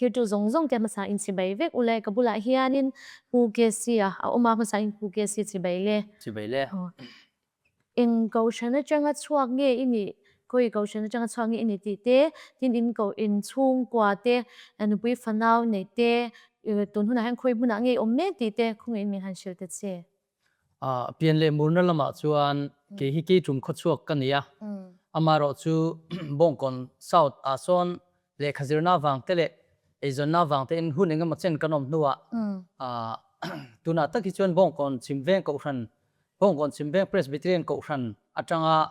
Thirtu zawng zawng te hmasa in chibai vek ule. Ka bulah hianin Pu KC a a awm a, hmasa in Pu KC chibai le. Chibai le. Eng kohhran atanga chhuak nge i nih, khawi kohhran atanga chhuak nge i nih tih te, tin in koh in chhungkua te, nupui fanau nei te, tun hunah hian khawi hmunah nge i awm mek tih te khawngaihin min han hrilh ta che. Pian leh murna lamah chuan kei hi kei tum khawchhuak ka ni a, amaherawh chu Bawngkawn South ah sawn lehkha zirna avang te leh eizawnna avang te in hun engemaw chen kan awm hnuah tunah tak hi chuan Bawngkawn Chhimveng Kohhran, Bawngkawn Chhimveng Presbyterian Kohhran atanga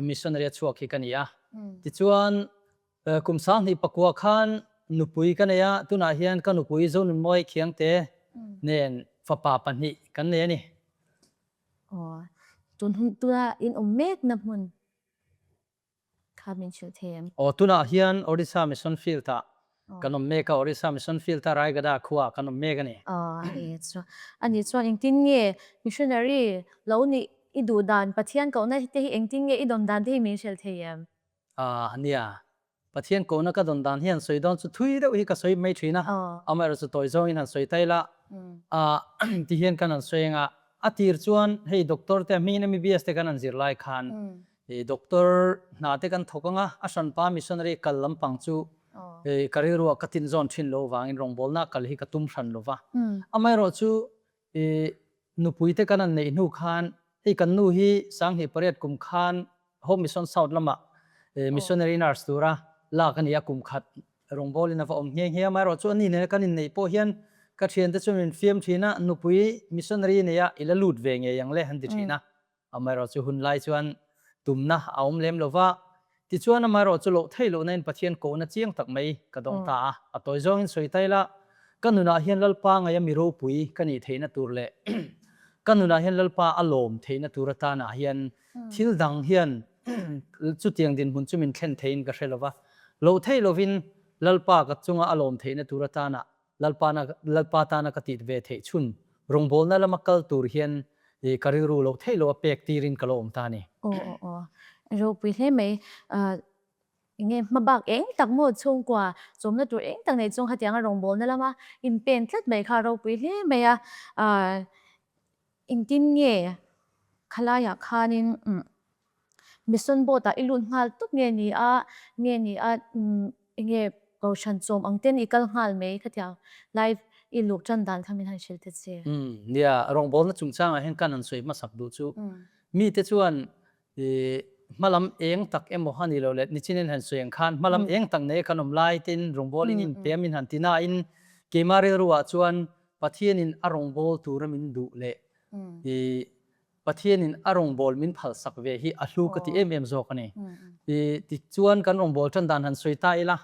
missionary a chhuak hi ka ni a. Tichuan Kum 2009 khan nupui ka nei a, tunah hian ka nupui Zonunmawi Khiangte nen fapa pahnih kan nei a ni. Aw, tun hun tuna in awm mekna hmun kha min hrilh thei em? Aw, tunah hian Orissa Mission Field ah kan awm mek a, Orissa Mission Field a Raigada khuaah kan awm mek a ni. Aw, hei chu a nih chuan engtin nge missionary lo nih i duh dan, Pathian kohna te hi engtin nge i dawn dan te hi min hrilh thei em? A nia, Pathian kohna ka dawn dan hian sawi dawn chu thui deuh hi ka sawi mai thin a, amaherawh chu tawi zawngin han sawi ta ila a ti hian kan han sawi ang a, a tir chuan hei doctor te a hmingin MBBS te kan han zir lai khan i doctor hna te kan thawk ang a, a hranpa missionary kal lampang chu ka rilruah ka tinzawn thin lo vangin rawngbawlna kal hi ka tum hran lo va, amaherawh chu I nupui te kan han neih hnu khan hei kan nu hi 2008 kum khan Hope Mission South lamah missionary nurse tura lak a ni a, kum khat rawngbawlin a va awm nghe nghe a. Amaherawh chu ani nena kan inneih pawh hian ka thiante chuan min fiam thin a, nupui missionary neia i la lut ve ngei ang le han ti thin a. Amaherawh chu hun lai chuan tumna a awm lem lo va, tichuan amaherawh chu loh theih lohna in Pathian kohna chiang tak mai ka dawng ta a. A tawi zawngin sawi ta ila, ka nunah hian Lalpa ngaia mi ropui ka nih theihna tur leh ka nunah hian Lalpa a lawm theihna tur atanah hian thil dang hian chutiang dinhmun chu min thlen theiin ka hre lo va. Loh theih lovin Lalpa ka chunga a lawm theihna tur atanah Lalpana Lalpa tana ka tih ve theih chhun rawngbawlna lama kal tur hian ka rilru loh theih loh a pek tirin ka lo awm ta a ni. Aw aw aw. Ropui hle mai. Enge hma bak eng tak maw chhungkua chawmna tur eng tak nei chung hetianga rawngbawlna lama inpen tlat mai kha ropui hle mai a. Engtin nge khalaiah khanin Mission board ah i lut nghal tawp nge ni a, nge ni a enge kohhran chawm ang ten i kal nghal mai khatiang live i luh tan dan kha min han hrilh ta che. Umm nia, rawngbawlna chungchangah hian kan han sawi hmasak duh chu mite chuan hmalam eng tak emaw a ni lo leh nichinin han sawi ang khan hmalam eng tak nei kan awm lai tin rawngbawl in inpem in han ti nain keimah rilru ah chuan Pathianin a rawngbâwl tura min duh leh i Pathianin a rawngbâwl min phalsak ve hi a hlu ka ti em em zawk a ni. I tichuan kan rawngbâwl ṭan dan han sawi ta ila,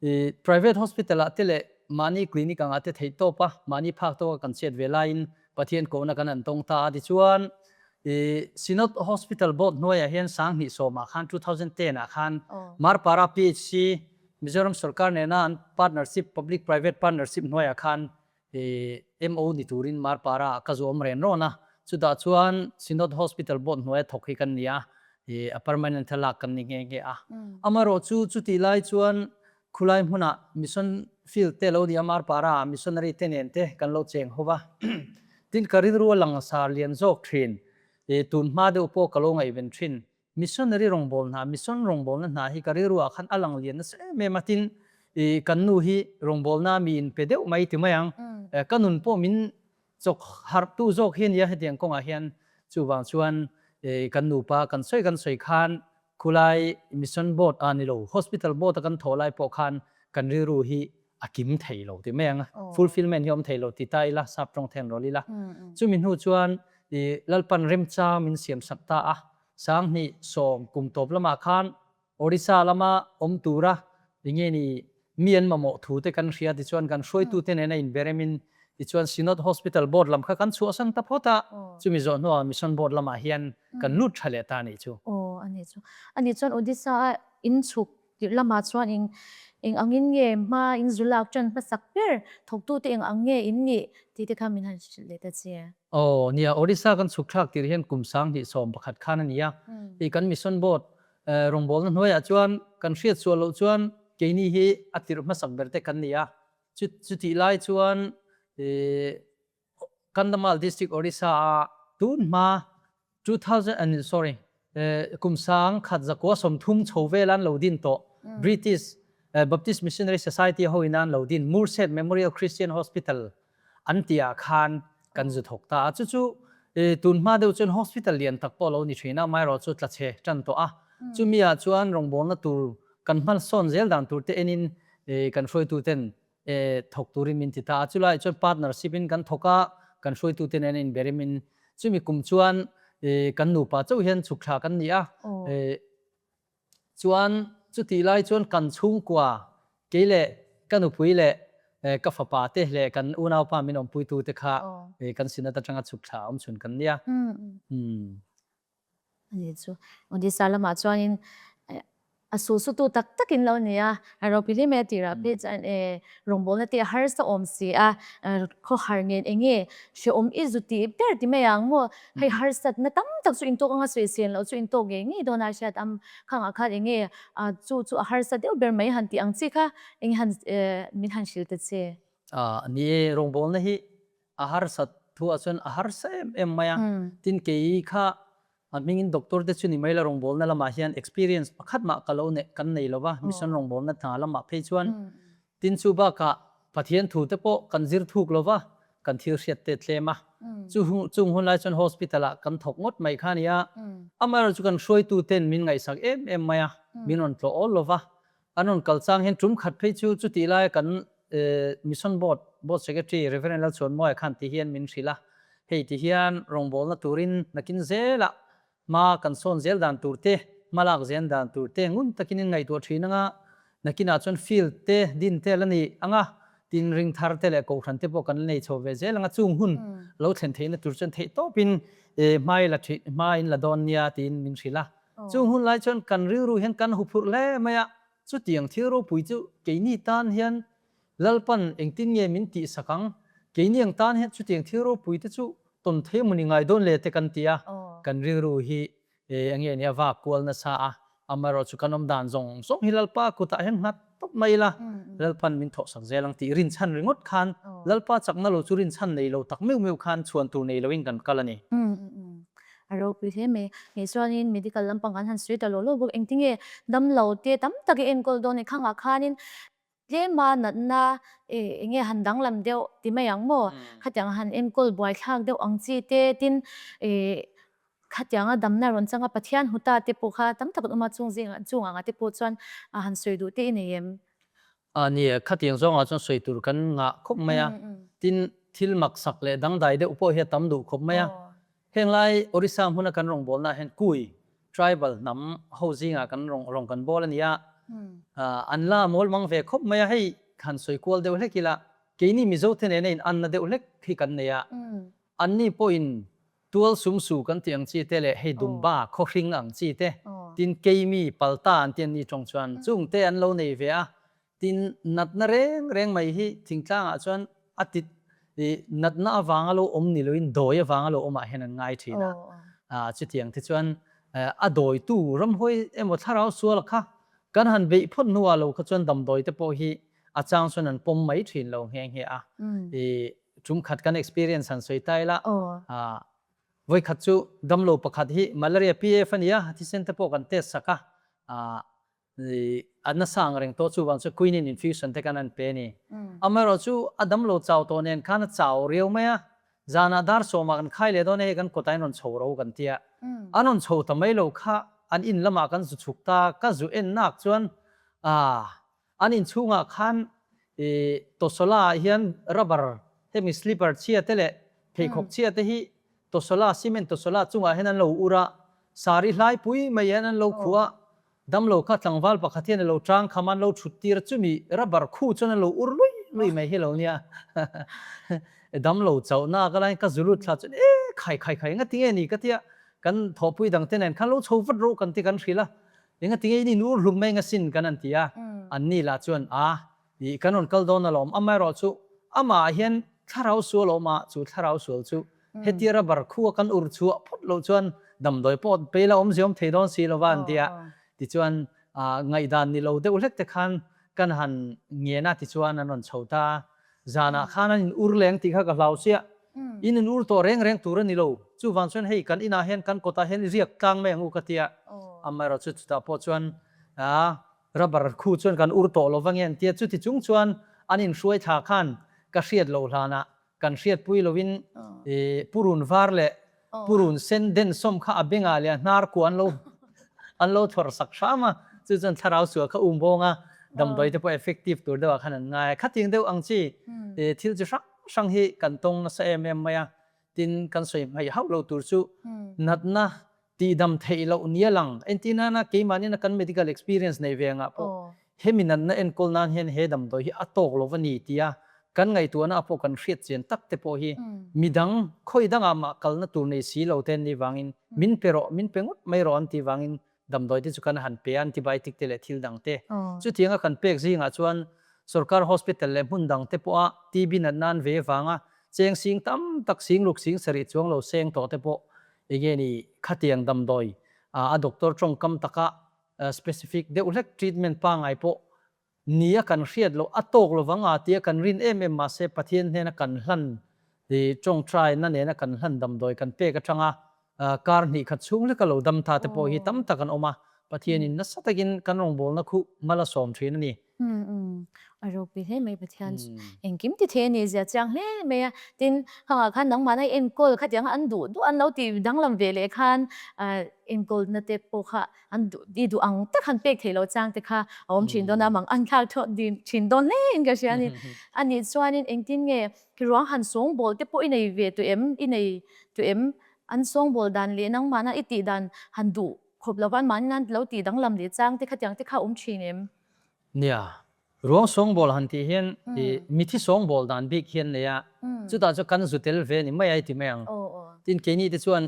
i private hospital ah te leh mahni clinic angah te theih tawp a, mahni phak tawka kan chhiat ve laiin Pathian kohna kan han tawng ta a. Tichuan i Synod Hospital Board hnuaiah hian 2010 ah khan, 2010 ah khan Marpara PHC Mizoram sorkar nena an partnership, public private partnership hnuaiah khan MO ni turin Marpara ah ka zuam ren rawn a, chutah chuan Synod Hospital Board hnuaia thawk hi kan ni a, a permanent a lak kan ni nghe nghe a. Amaherawh chu chutih lai chuan khulai hmunah mission field te lo ni a, Marpara ah missionary te nen te kan lo cheng ho va, tin ka rilru a langsar lian zawk thin, tun hma deuh pawh ka lo ngaihven thin. Missionary rawngbâwl hna, Mission rawngbâwlna hna hi ka rilru ah khan a lang lian nasa em em a, tin i kan nu hi rawngbâwlna mi in pe deuh mai ti mai ang, ka nun pawh min chawk harh tu zawk hi a nia hetiang kawngah hian, chuvang chuan i kan nupa kan sawi kan sawi khan khulai Mission Board ah ni lo Hospital Board a kan thawh lai pawh khan kan rilru hi a kim thei lo ti mai ang a, fulfillment hi a awm thei lo ti ta ila, sap tawng then rawlh ila. Chumi hnu chuan i Lalpan remchang min siam sak ta a, 2010 kum tawp lamah khan Orissa lama awm tura enge ni mi an mamawh thu te kan hria tichuan kan hruaitute nena inberemin tichuan Synod Hospital Board lam kha kan chhuahsan ta phawt a, chumi zawh hnuah Mission Board lamah hian kan lut tha leh ta a nih chu. Aw a nih chu. A nih chuan Odisha a inchhuk Tirh lamah chuan eng eng angin nge hma in zu lak tan hmasak ber thawktute eng ang nge in nih tih te kha min han hrilh leh ta che. Aw nia, Orissa kan chhuk thlak tirh hian kum 2011 khan a ni a, i kan Mission Board rawngbawlna hnuaiah chuan kan hriat sual loh chuan. keini hi a tirh hmasak ber te kan ni a. Chutih lai chuan Kandhamal District Orissa a tun hma 2000 and sorry kum sang khat zakua 30 chho vel an lo din tawh British Baptist Missionary Society ho in an lo din Moorshead Memorial Christian Hospital an tih ah khan kan zu thawk ta a. Chu chu tun hma deuh chuan hospital lian tak pawh a lo ni thin a, amaherawh chu tla chhe tan tawh a. Chumi ah chuan rawngbawlna tur kan hmalsawn zel dan tur te enin kan hruaitu ten thawk turin min ti ta a. Chulaiah chuan partnership in kan thawk a, kan hruaitu te nen inberim in chumi kum chuan kan nupa chauh hian chhuk thla kan ni a. Chuan chutih lai chuan kan chhungkua kei leh ka nupui leh ka fapa te leh kan unaupa min awmpuitu te kha kan sinat atanga chhuk thla awm chhun kan nia. Ani chu Odisha lamah chuanin a sulsutu tak takin lo ni a, a ropui hle mai a tirah phei chuan rawngbawlna te a harsa awm si a, khawhar nen eng nge hrehawm i zu tih ber ti mai ang maw, hei harsatna tam tak chu intawk anga sawisel loh chu intawk ngei ngei dawn a hriat ang, khangah khan eng nge chu chu a harsa deuh ber mai han tih ang chi kha eng han min han hrilh ta che. Ni e, rawngbawlna hi A harsat thuah chuan a harsa em em mai a, tin kei kha a hmingin doctor te chu ni mai la rawngbawlna lamah hian experience pakhat mah ka lo neih kan nei lova, mission rawngbawlna hna lamah phei chuan tin chu bakah Pathian thu te pawh kan zir thuk lova, kan thil hriat te tlem a, chu chung hun lai chuan hospital ah kan thawk ngawt mai kha a ni a, amaherawhchu kan hruaitu ten min ngaihsak em em mai a, min rawn tlawh awl lova, An rawn kal chang hian tum khat phei chu chutih laia kan Mission Board, Board Secretary Rev. Lalchhuanmawia khan ti hian min hrilh a, hei ti hian rawngbawlna turin nakin zelah hma kan sawn zel dan tur te, hma lak zel dan tur te ngun takin in ngaihtuah thin anga, nakinah chuan field te, din te la ni anga, tin ring thar te leh kohhran te pawh kan la nei chho ve zel anga, chung hun lo thlen theihna tur chuan theihtawpin hma i la thin, hma in la dawn nia tiin min hrilh a. Chung hun lai chuan kan rilru hian kan huphurh hle mai a, chutiang thil ropui chu keini tan hian Lalpan engtin nge min tihsak ang? Keini ang tan hian chutiang thil ropui te chu tawn thei maw ni ngai dawn le te kan ti a, kan rilru hi eng nge nia vak kual nasa a, amaherawhchu chu kan awm dan zawng zawng hi Lalpa kutah hian nghat tawp mai ila, Lalpan min thawhsak zel ang tih rinchhan ringawt khan Lalpa chakna lo chu rinchhan nei lo tak meuh meuh khan chhuan tur nei loin kan kal a ni. A ropui hle mai. Hei chuanin medical lampang kan han sawi ta lo lo bawk. Engtinge damlo te tam tak i enkawl dawn e khangah khanin tlema natna enge han danglam deuh ti mai ang maw? Khatiang han enkawl buaithlak deuh ang chi te tin khatianga damna rawn changa Pathian huta te pawh kha tam tak an awm a chung zingah chung angah te pawh chuan han sawi duh te i nei em? A nia, khatiang zawngah chuan sawi tur kan ngah khawp mai a, tin thil maksak leh dangdai deuh pawh hi a tam duh khawp mai a. Heng lai Orissa hmuna kan rawngbawlna ah hian Kui, tribal, hnam ho zingah kan rawng rawng kan bawl a ni a, an la mawl mang ve khawp mai a, hei han sawi kual deuh hlek ila keini Mizo te nena in anna deuh hlek hi kan nei a, anni pawhin tual sumsu kan tih ang chi te leh hei dumba khawhring ang chi te, tin keimi palta an ti anni tawng chuan chung te an lo nei ve a, Tin, natna reng reng mai hi thingtlangah chuan a ti natna avanga lo awm ni loin dawi avanga lo awmah hian an ngai thin a. Chutiang te chuan a dawitu ramhuai emaw thlarau sual kha kan han beih phawt hnuah lo kha chuan damdawi te pawh hi a chang chuan an pawm mai thin lo nghe nghe a. Tum khat kan experience han sawi ta ila, vawikhat chu damlo pakhat hi malaria PF a ni a, thisen te pawh kan test sak a, A nasa ang reng tawh chuvang chu quinine infusion te khan an pe a ni. Amaherawh chu a damlo chau tawh nen khan a chau riau mai a, zanah dar sawmah kan khai leh dawn a hei kan kawtah in rawn chho ro kan ti a. An rawn chho ta mai lo kha an in lamah kan zu chhuk ta, ka zu en nak chuan ah an inchhungah khan ih tawsawla ah hian rubber hemi slipper chhia te leh pheikhawk chhia te hi tawsawla cement tawsawla chungah hian an lo ur a, sari hlai pui mai hian an lo khuh a, Damlo kha tlangval pakhat hian a lo tang kham a, an lo thut tir a, chumi rubber khu chuan a lo ur lui lui mai hi lo nia. Damlo chauhna ka laiin ka zu lut thla chuan e khai khai khai enga tinge ni ka tia, kan thawhpui dang te nen khan lo chho vat rawh kan ti kan hrilh a, enga tinge in in ur hlum mai enga sin kan an ti a, an ni lah chuan a ih kan rawn kal dawn alawm, amaherawh chu amah ah hian thlarau sual a awm a, chu thlarau sual chu Hetia rubber khu a kan ur chhuah phawt loh chuan damdawi pawh pei la awmzia awm thei dawn si lova an ti a. Tichuan ngaihdan ni lo deuh hlek te khan kan han ngen a tichuan an rawn chho ta. Zanah khan an in ur leng tih kha ka hlau chiah. In in ur tawh reng reng tur a ni lo. Chuvang chuan hei kan inah hian kan kawtah hian i riak tlang mai ang u ka ti a. Amaherawh chu chutah pawh chuan rubber khu chuan kan ur tawh lo va nge an ti a. Chuti chung chuan an inhruai thla khan ka hriat loh hlanah Kan hriatpui loin purun var leh purun sen densawm kha a bengah leh a hnar kuah an lo an lo thawrh sak hram a, chu chuan thlarau sual kha um bawng a, damdawi te pawh effective tur deuhah khan an ngai a. Khatiang deuh ang chi thil chi hrang hrang hi kan tawng nasa em em mai a, tin kan sawi hmaih hauh lo tur chu natna Tihdam theih loh nia lang. Entir nana keimahniina kan medical experience nei ve angah pawh hemi natna enkawl nan hian he damdawi hi a tawk lo va ni tia kan ngaihtuahna ah pawh kan hriat chian tak te pawh hi midang khawi dangah mah kalna tur nei si lo te an nih vangin min pe rawh, min pe ngawt mai rawh an tih vangin damdawi te chu kan han pe a, antibiotic te leh thil dang te. Chutianga kan pek zingah chuan sorkar hospital leh hmun dang te pawha TB natna an ve vanga cheng sing tam tak sing ruk sing sarih chuang lo seng tawh te pawh Enge ni khatiang damdawi a doctor tawngkam taka specific deuh hlek treatment pangngai pawh nia kan hriat loh a tawk lovang a tia kan rin em em mahse Pathian hnena kan hlan tawngtaina nena kan hlan damdawi kan pek atanga kar hnih khat chhung hleka lo dam ta te pawh hi tam tak an awm a, Pathianin nasa takin kan rawngbawlna khuh mal a sawm thin a ni. Umm a ropui hle mai Pathian chu engkim ti thei a ni zia chiang hle mai a, tin khangah khan nangmahna i enkawl khatiang an duh duh an lo ti danglam ve leh khan enkawl na te pawh kha an duh i duh ang tak han pek theih loh chang te kha a awm thin dawn a, mang an thlak thawh din thin dawn hle in ka hria a ni. A nih chuanin engtin nge ruang han sawngbawl te pawh i nei ve tawh em i nei tawh em an sawngbawl dan leh nangmahna i tih dan han duh khawp lova an mahni nan lo tih danglam leh chang te khatiang te kha a awm thin em? Nia, ruang sawngbawl han tih hian i mithi sawngbawl dan bik hian nei a, chutah chuan kan zu tel ve ni mai a i ti mai ang. Tin keini te chuan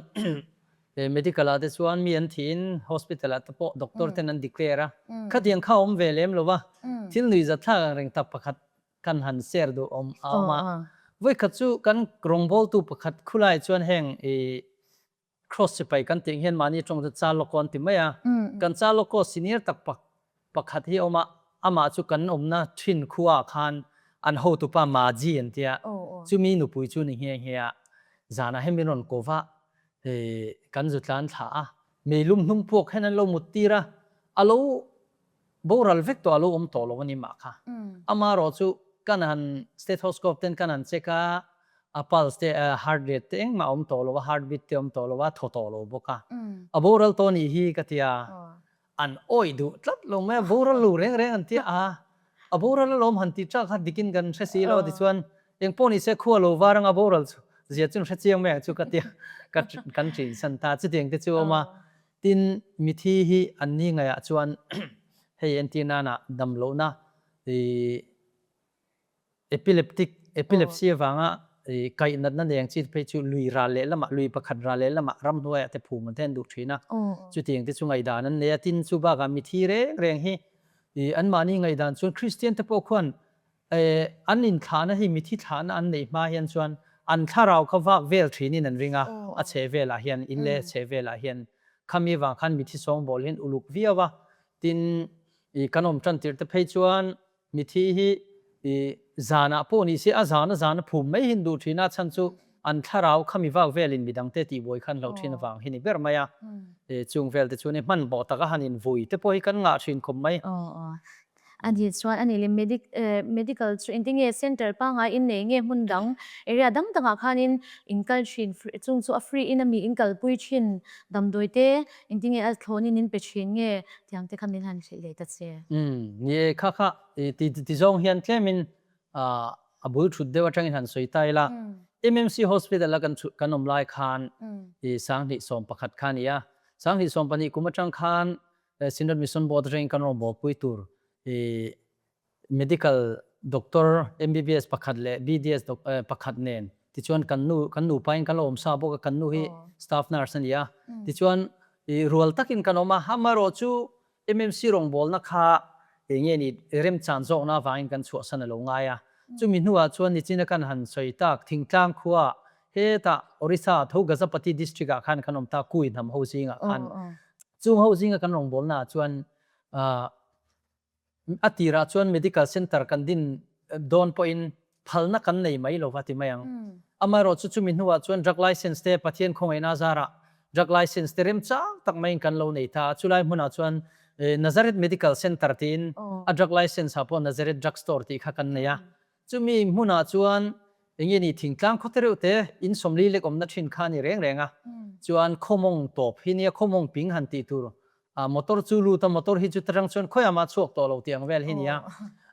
medical ah te chuan mi an thihin hospital ah te pawh doctor ten an declare a, khatiang kha a awm ve lem lo va, thil nuihzat thlak ang reng tak pakhat kan han share duh awm a awm a. Vawikhat chu kan rawngbawltu pakhat khulai chuan heng i Cross sipai kan tih ang hian mahni tawng chu Chaloko an ti mai a. Kan Chaloko senior tak pakhat hi a awm a, amah chu kan awmna thin khuaah khan an hotupa Maji an ti a, chumi nupui chu ni nghe nghe a. Zanah hian min rawn ko va, kan zu tlan thla a, meilum hnung puak hian an lo mut tir a, a lo Boral vek tawh a lo awm tawh lo a ni mah kha. Amaherawh chu kan han stethoscope ten kan han check a, a pulse te, heart rate te engmah a awm tawh lo a, heart beat te a awm tawh lo a, thaw tawh lo bawk a. A boral tawh nih hi ka ti a, an awih duh tlat lo mai a, boral lo reng reng an ti a, a boral alawm han tih tah kha dikin kan hre si lo a tichuan engpawh ni se khua lo var anga boral chu zia chu an hre chiang mai ang chu ka ti a, kan ṭinsan ta chutiang te chu a awm a. Tin, mithi hi an ni ngaihah chuan hei entir nana damlohna epileptic, epilepsy avanga kaih natna nei ang chi te phei chu lui ral leh lamah, lui pakhat ral leh lamah ramhnuaiah te phum an te an duh thin a. Chutiang te chu ngaihdan an nei a. Tin, chu bakah mithi reng reng hi anmahni ngaihdan chuan Kristian te pawh khuan An inthlahna hi mithi thlahna an neih hma hian chuan an thlarau kha vak vel thinin an ring a, a chheh velah hian, in leh chheh velah hian. Khami vang khan mithi sawngbawl hian uluk viau a, tin i kan awm tan tirh te phei chuan mithi hi i zanah pawh ni se a zan a zan a phum mai hi an duh thin a, chhan chu an thlarau khami vak velin midangte tihbuai khan hlo thin avang hi ni ber mai a. Chung vel te chuan i hmanhmawh taka han invui te pawh hi kan ngah thin khawp mai. A nih chuan a nih leh medic medical chu engtin nge center pangngai in nei nge hmun dang area dang dangah khanin in kal thin chung chu a free in a mi in kalpui thin damdawi te engtin nge a thlawnin in pe thin nge tiang te kha min han hrilh leh ta che. Umm ni e kha kha ti ti zawng hian tlemin a bul thut deuh atangin han sawi ta ila MMC hospital a kan kan awm lai khan i 2011 kha a ni a, 2012 kum atang khan Synod Mission Board atangin kan rawn bawlpui tur i Medical Doctor MBBS pakhat leh BDS pakhat nen tichuan kan nu kan nupa in kan lo awm sa bawk a, kan nu hi staff nurse a ni a, tichuan i rual takin kan awm a, amaherawh chu MMC rawngbawlna kha eng nge ni remchan zawkna avangin kan chhuahsan a lo ngai a, chumi hnuah chuan nichina kan han sawi tak thingtlang khua hetah Orissa tho Gajapati district ah khan kan awm ta Kui hnam ho zingah khan Chung ho zinga kan rawngbawlnaah chuan A tirah chuan medical centre kan din dawn pawhin phalna kan nei mai lo va ti mai ang. Amaherawhchu chumi hnuah chuan drug licence te Pathian khawngaihna zarah drug licence te remchang tak maiin kan lo nei ta a, chulai hmunah chuan Nazareth Medical Centre tiin a drug licence ah pawh Nazareth Drug Store tih kha kan nei a. Chumi hmunah chuan enge ni thingtlang khaw te reuh te in sawmli lek awmna thin kha a ni reng reng a, chuan khawmawng tawp hi nia khawmawng ping han tih tur A motor chu lut a, motor hi chu tarang chuan khawiah mah chhuak tawh lo tih ang vel hi nia.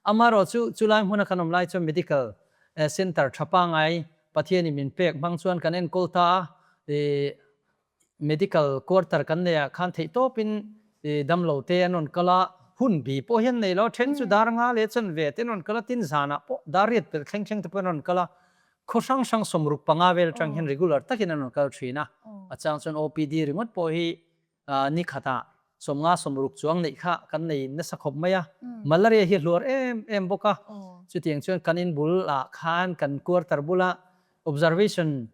Amaherawh chu chulai hmuna kan awm lai chuan medical center tha pangai Pathianin min pek hmang chuan kan enkawl ta a, ih medical quarter kan neih ah khan theih tawpin ih damlo te an rawn kal a, hun bi pawh hian nei lo, then chu dar nga leh chanve te an rawn kal a, tin zanah pawh dar riat pelh thleng thleng te pawh an rawn kal a, khaw hrang hrang 65 vel atang hian regular takin an rawn kal thin a, a chang chuan OPD ringawt pawh hi Ni khatah 50 60 chuang neih kha kan nei nasa khawp mai a, malaria hi a hluar em em bawk a, chutiang chuan kan in bulah khan kan quarter bula observation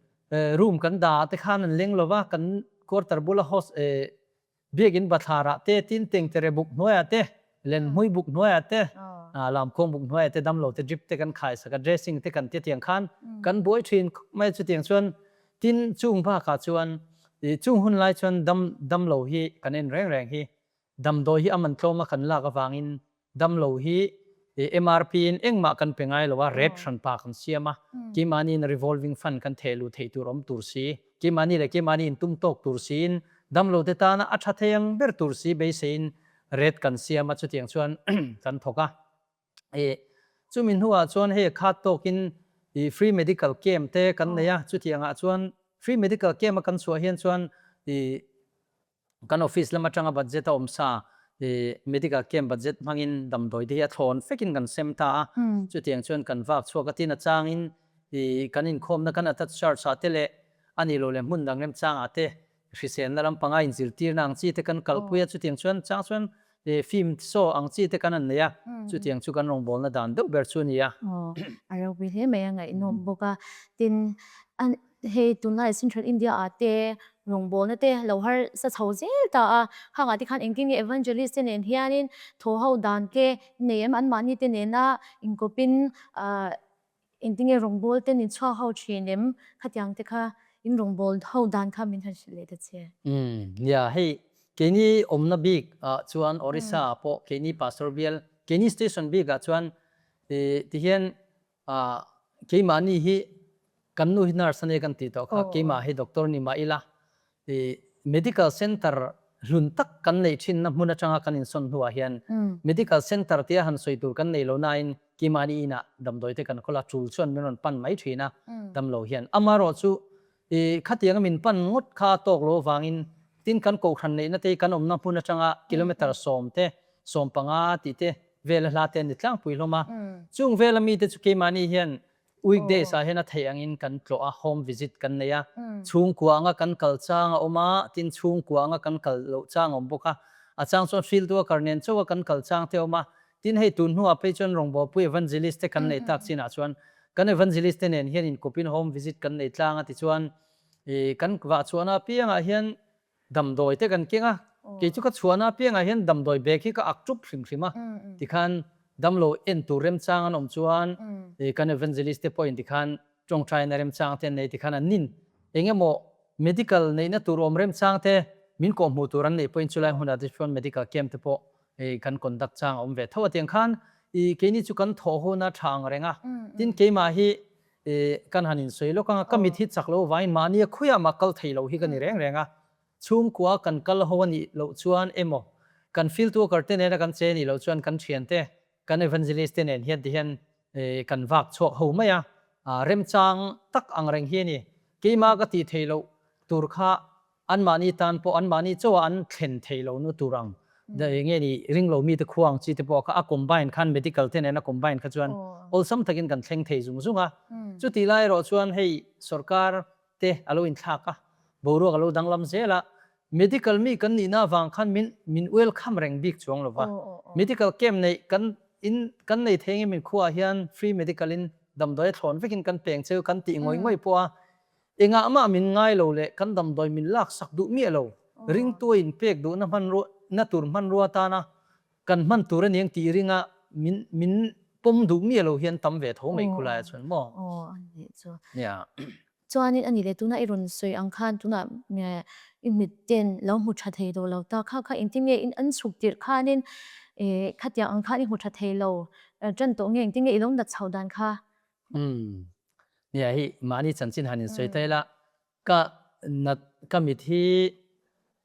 room kan dah ah te khan an leng lo va, kan quarter bula host biakin bathlarah te tin tengtere buk hnuaiah te Lenhmui buk hnuaiah te, lamkhuang buk hnuaiah te damlo te drip te kan khai sak a, dressing te kan ti tiang khan kan buai thin khawp mai a chutiang chuan tin chung bakah chuan chung hun lai chuan dam damlo hi kan en reng reng hi damdawi hi a man tlawm a kan lak avangin damlo hi MRP in engmah kan pe ngai lo a, rate hranpa kan siam a, keimahniin revolving fund kan theh luh theih tur awm tur si. Keimahni leh keimahni intum tawk tur siin, damlote tana a tha thei ang ber tur si beiseiin rate kan siam a, chutiang chuan kan thawk a. Ih, chumi hnuah chuan hei khat tawkin ih free medical camp te kan nei a, chutiangah chuan free medical camp a kan chhuah hian chuan ih Kan office lam atanga budget a awm sa, ih medical camp budget hmangin damdawi te hi a thlawn fekin kan sem ta a, chutiang chuan kan vak chhuak a, tin a changin ih kan inkhawmna kan attach church ah te leh a nih loh leh hmun dang remchangah te hriselna lampanga inzirtirna ang chi te kan kalpui a, chutiang chuan chang chuan ih film show ang chi te kan han nei a, chutiang chu kan rawngbawlna dan deuh ber chu a ni a. Aw, a ropui hle mai a ngaihnawm bawk a, tin Hei tunlai Central India ah te rawngbawlna te lo harsa chho zel ta a, khangah te khan engtin nge evangelist te nen hianin thaw ho dan te nei em anmahni te nena inkawpin ah engtin nge rawngbâwl te nin chhuak ho thin em khatiang te kha in rawngbâwl ho dan kha min han hrilh leh ta che. Umm nia hei keini awmna bik ah chuan Orissa ah pawh keini pastor bial keini station bik ah chuan ih tihian Ah, keimahni hi kan nu hi nurse a nia kan tih tawh kha, keimah hi doctor ni mah ila, ih medical centre hlun tak kan neih thinna hmun atanga kan insawn hnuah hian medical centre tia han sawi tur kan nei lo nain keimahni inah damdawi te kan khawl a, tul chuan min rawn pan mai thin a, damlo hian. Amaherawh chu ih khatianga min pan ngawt kha a tawk lo avangin tin kan kohhran neihna te hi kan awmna hmun atanga kilometre 10 te, 15 tih te Vela hla te an ni tlangpui hlawm a, chung vela mite chu keimahni hian weekdays ah hian a theih angin kan tlawh a, home visit kan nei a, chhungkua anga kan kal chang a awm a, tin chhungkua anga kan kal loh chang a awm bawk a, a chang chuan field worker nen chauh a kan kal chang te a awm a, tin hei tun hnuah phei chuan rawngbawlpui evangelist te kan neih tak chinah chuan kan evangelist te nen hian inkawpin home visit kan nei tlang a tichuan ih kan vah chhuahna apiangah hian Damdawi te kan keng a, kei chu ka chhuahna apiangah hian damdawi bag hi ka ak tup hrim hrim a, tikhan damlo en tur remchang an awm chuan kan evangelist te pawhin tikhan tawngtaina remchang te an nei tikhan an nin eng emaw medical neihna tur awm remchang te min kawhhmuh tur an neih pawhin chulai hmunah te chuan medical camp te pawh kan conduct chang a awm ve tho a tiang khan keini chu kan thawh huna tha ang reng a, tin keimah hi I kan han insawi lawk anga ka mit hi chak lo vain mahnia khawiah mah kal thei lo hi ka ni reng reng a, chhungkua kan kal ho a nih loh chuan emaw kan field worker te nena kan che nih loh chuan kan thiante, kan evangelist te nen hian tihian kan vak chhuak ho mai a, remchang tak ang reng hi a ni. Keimah ka tih theih loh tur kha Anmahni tan pawh anmahni chauha an thlen thei lo nu tur ang nge ni ring lo mite khua ang chi te pawh kha a combine khan medical te nen a combine kha chuan awlsam takin kan thleng thei zung zung a. Chutih lai erawh chuan hei sorkar te a lo inthlak a, boruak a lo danglam zel a, medical mi kan nihna avang khan min min welcome reng bik chuang lo va. Medical camp neih kan in kan nei thei nge min khuaah hian free medical in damdawi a thlawn vekin kan peng cheu kan tih ngawih ngawih pawh a, Engah mah min ngai lo leh kan damdawi min laksak duh miah lo. Ringtua in pek duhna hmanrua na tur hmanrua tana Kan hman tur a niang tih ringa min min pawm duh miah lo hian tam ve tho mai khulaiah chuan maw? Aw a nih chu. Nia. Chuanin a nih leh tuna i rawn sawi ang khan tunah i mit ten lo hmu tha thei tawh lo ta kha kha engtin nge in an chhuk tirh khanin khatiang ang khan i hmu tha thei lo tan tawh nge engtin nge i lo nat chhoh dan kha? Umm. Nia hei mahni chanchin han insawi ta ila Ka nat ka mit hi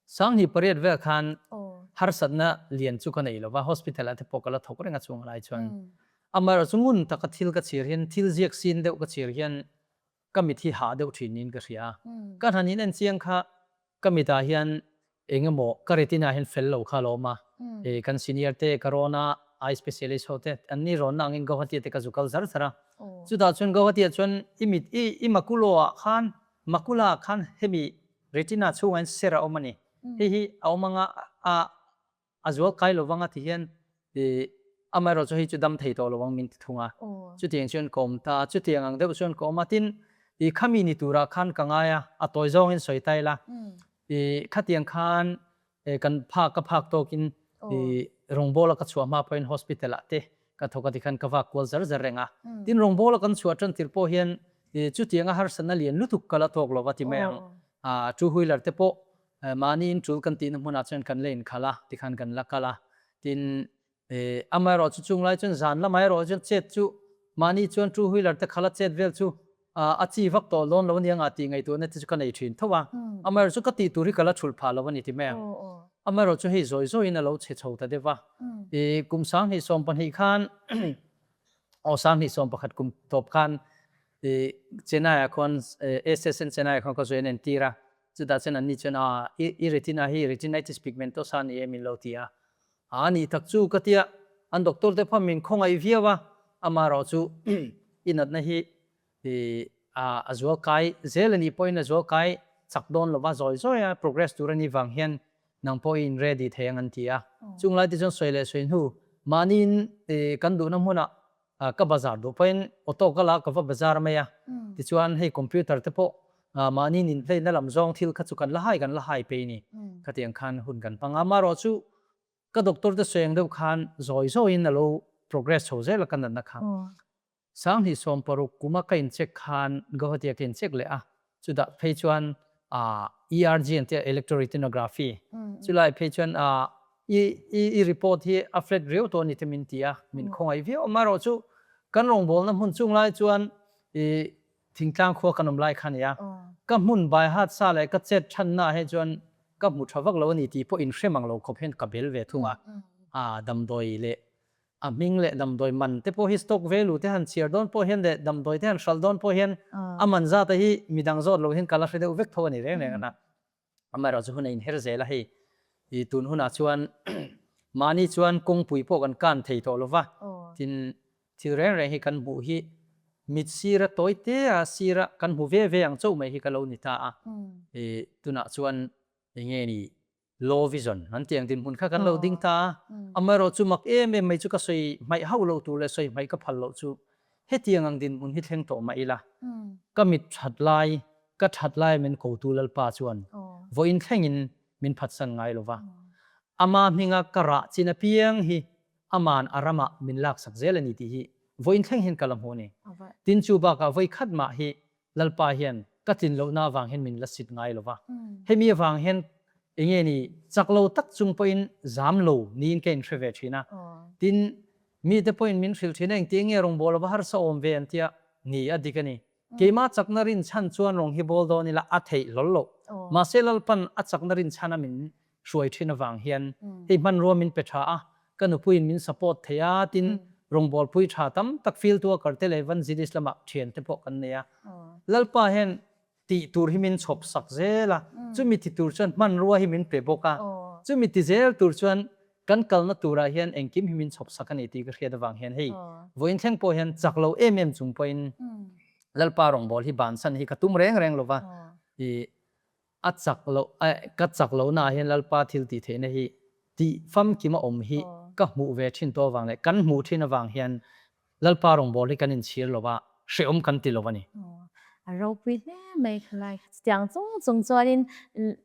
1800 vel khan harsatna lian chu ka nei lova, hospital ah te pawh ka la thawk reng a chung lai chuan. Amaherawh chu ngun taka thil ka chhir hian thil ziak sin deuh ka chhir hian ka mit hi hah deuh thin niin ka hria a. Ka hnan in en chiang kha ka mit ah hian Eng emaw ka retina hian fel lo kha lo awm a, i kan senior te ka rawn a, eye specialist ho te an ni rawnna angin Guwahati ah te ka zu kal zar zar a. Chutah chuan Guwahati ah chuan i mit i i makulo ah khan makula ah khan hemi retina chhungah hian ser a awm a ni. Hei hi a awm anga a a zual kai lo vang a ti hian i amaherawh chu hei chu dam thei tawh lo ang min ti thung a. Chutiang chuan ka awm ta a, chutiang ang deuh chuan ka awm a. Tin, i khami ni turah khan ka ngai a, a tawi zawngin sawi ta ila. I khatiang khan kan phak ka phak tawkin i rawngbawla ka chhuah hma pawhin hospital ah te ka thawk a tikhan ka vak kual zar zar reng a. Tin rawngbawla kan chhuah tan tir pawh hian chutianga harsatna lian lutuk ka la tawk lo va ti mai ang. Two wheeler te pawh mahni in tul kan tihna hmunah chuan kan la inkhal a tikhan kan la kal a. Tin Amaherawh chu chung lai chuan zan lamah erawh chuan chet chu mahni chuan two wheeler te khala chet vel chu a chi vak tawh lawn lo ania ngah tih ngaihtuahna te chu ka nei thin tho a. Amaherawh chu ka tih tur hi ka la thulh phah lo a ni ti mai ang. Amaherawh chu hei zawi zawiin a lo chhe chho ta deuh a. Kum 2020 khan aw 2021 kum tawp khan Chennai ah khuan SSN Chennai ah khuan ka zui an entir a. Chutah chuan anni chuan a i retina hi retinitis pigmentosa a ni em in lo ti a. A nih tak chu ka tia, an doctor te pawh min khawngaih viau a, amaherawh chu i natna hi a zual kai zel a nih pawhin a zual kai chak dawn lova zawi zawi a progress tur a nih vang hian nang pawh i in ready thei ang an ti a. Chung lai te chuan sawi leh sawi hnu mahniin kan duhna hmunah Ka bazar duh pawhin auto ka la ka va bazar mai a, tichuan hei computer te pawh mahni nin hleina lam zawng thil kha chu kan la hai kan la hai pei ni. Khatiang khan hun kan hmang a, amaherawh chu ka doctor te sawi ang deuh khan zawi zawiin a lo progress chho zel a ka natna kha. 2016 kuma ka in check khan Guwahati ah ka in check leh a, Chutah phei chuan ERG an tia electroretinography chulai phei chuan i i report hi a flat riau tawh a ni te min ti a, min khawngaih viau. Amaherawh chu kan rawngbawlna hmun chung lai chuan i thingtlang khua kan awm lai kha a ni a, ka hmun bai hat sa leh ka chet thanna ah hi chuan ka hmu tha vak lo a ni tih pawh inhrem ang lo khawp hian ka bel ve thung a, damdawi leh A hming leh damdawi man te pawh hi stock value te han chhiar dawn pawh hian leh damdawi te han hralh dawn pawh hian a man zat a hi midang zawt lo hian ka la hre deuh vek tho a ni reng reng a. Amaherawh chu hun a inher zel a hei i tun hunah chuan mahni chuan kawngpui pawh kan kan thei tawh lo va, tin thil reng reng hi kan hmuh hi mit sira tawi te a sira kan hmu ve ve ang chauh mai hi ka lo ni ta a, i tunah chuan enge ni Low vision an tih ang dinhmun kha kan lo ding ta a, amaherawh chu mak em em mai chu ka sawi hmaih hauh loh tur leh sawi hmaih ka phal loh chu hetiang ang dinhmun hi thleng tawh mah ila, ka mit that lai, ka that lai min kotu Lalpa chuan vawiin thlengin min phatsan ngai lo va, ama hminga ka rah chin apiang hi aman a ramah min laksak zel a ni tih hi vawiin thleng hian ka la hmu a ni. Tin chu bakah vawi khat mah hi Lalpa hian ka tlin lohna avang hian min la sit ngai lo va, hemi avang hian enge ni chak lo tak chung pawhin zam lo niin ka inhre ve thin a. Tin, mite pawhin min hrilh thin a, engtiang nge rawng bawl a va harsa awm ve an tia, ni a dik a ni. Keimah chakna rinchhan chuan rawng hi bawl dawn ila a theih hlawl loh. Mahse Lalpan a chakna rinchhana min hruai thin avang hian hei hmanrua min pe tha a, ka nupuiin min support thei a, tin rawngbawlpui tha tam tak field worker te leh evangelist lamah thian te pawh kan nei a. Lalpa hian tih tur hi min chhawp sak zel a, chumi ti tur chuan hmanrua hi min pe bawk a, chumi ti zel tur chuan kan kalna turah hian engkim hi min chhawp sak a ni tih ka hriat avang hian hei vawiin thleng pawh hian chak lo em em chung pawhin Lalpa rawngbâwl hi bansan hi ka tum reng reng lo va, i A chak loh ka chak lohna ah hian Lalpa thil tih theihna hi tih famkim a awm hi ka hmuh ve thin tawh avang leh kan hmuh thin avang hian Lalpa rawngbâwl hi kan inchhir lo va, hrehawm kan ti lo a ni. A ropui hle mai khalai. Chutiang chung chung chuanin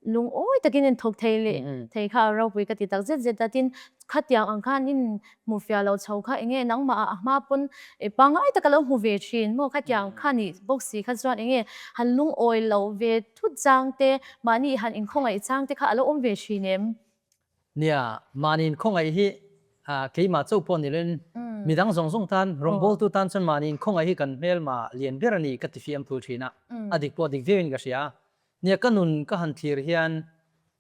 lungawi takin in thawk thei leh thei kha a ropui ka ti tak zet zet a. Tin, khatiang ang khan in hmu fiah lo chho kha enge nangmah ah a hma pawn pangngai taka lo hmu ve thin maw khatiang kha nih bawk si kha chuan enge han lungawi lo ve thut chang te mahni han inkhawngaih chang te kha a lo awm ve thin em? Nia, mahni inkhawngaih hi keimah chauh pawh ni loin midang zawng zawng tan, rawngbawltu tan chuan mahni inkhawngaih hi kan hmelma lian ber a ni ka ti fiam thul thin a, a dik pawh a dik viauin ka hria. Nia, ka nun ka han thlir hian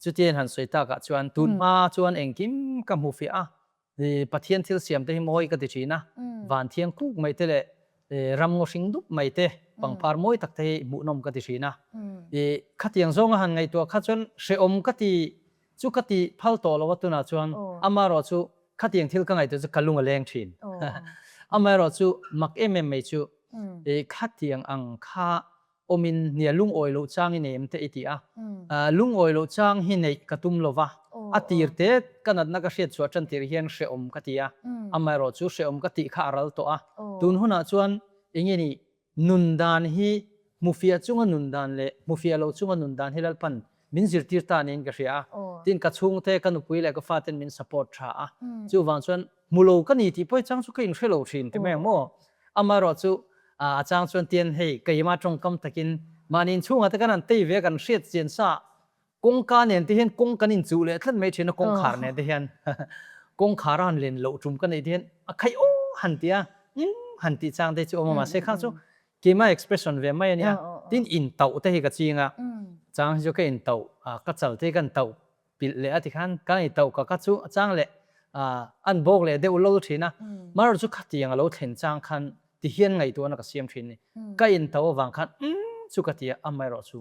chutia in han sawi takah chuan tun hma chuan engkim ka hmu fiah a, Pathian thil siam te hi mawi ka ti thin a, van thiang kuk mai te leh ram ngaw hring dup mai te, pangpar mawi tak te hi hmuhnawm ka ti thin a. Khatiang zawnga han ngaihtuah kha chuan hrehawm ka ti chu ka ti phal tawh lo a tunah chuan amaherawh chu khatiang thil ka ngaihtuah chu ka lung a leng thin. Amaherawh chu mak em em mai chu khatiang ang kha awmin nia lungawi loh chang i nei em te i ti a. Lungawi loh chang hi neih ka tum lo va, a tir te ka natna ka hriat chhuah tan tir hian hrehawm ka ti a, amaherawh chu hrehawm ka tih kha a ral tawh a. Tun hunah chuan enge ni nun dan hi hmufiah chunga nun dan leh hmufiah loh chunga nun dan hi Lalpan min zirtir ta niin ka hria a. Tin ka chhungte, ka nupui leh ka faten min support tha a, chuvang chuan Hmu lo ka ni tih pawh hi chang chu ka inhre lo thin ti mai ang maw? Amaherawh chu a chang chuan tian hei keimah tawngkam takin mahni inchhungah te kan han tei ve a kan hriat chian sa kawngka nen te hian kawng kan inchuh leh tlat mai thin a kawngkhar nen te hian kawngkhar a han len loh tum ka neih te hian a khaih aw han ti a umm han tih chang te chu a awm a mahse khang chu keimah expression ve mai a nia tin intauh te hi ka ching a chang hi chu ka intauh ka chal te hi ka intauh pilh leh a tikhan ka ngaihtuah ka ka chu a chang leh an bawk leh deuh lol thin a, marawh chu khatiang a lo thlen chang khan ti hian ngaihtuahna ka siam thin ni, ka intauh avang khan umm chu ka ti a, amaherawh chu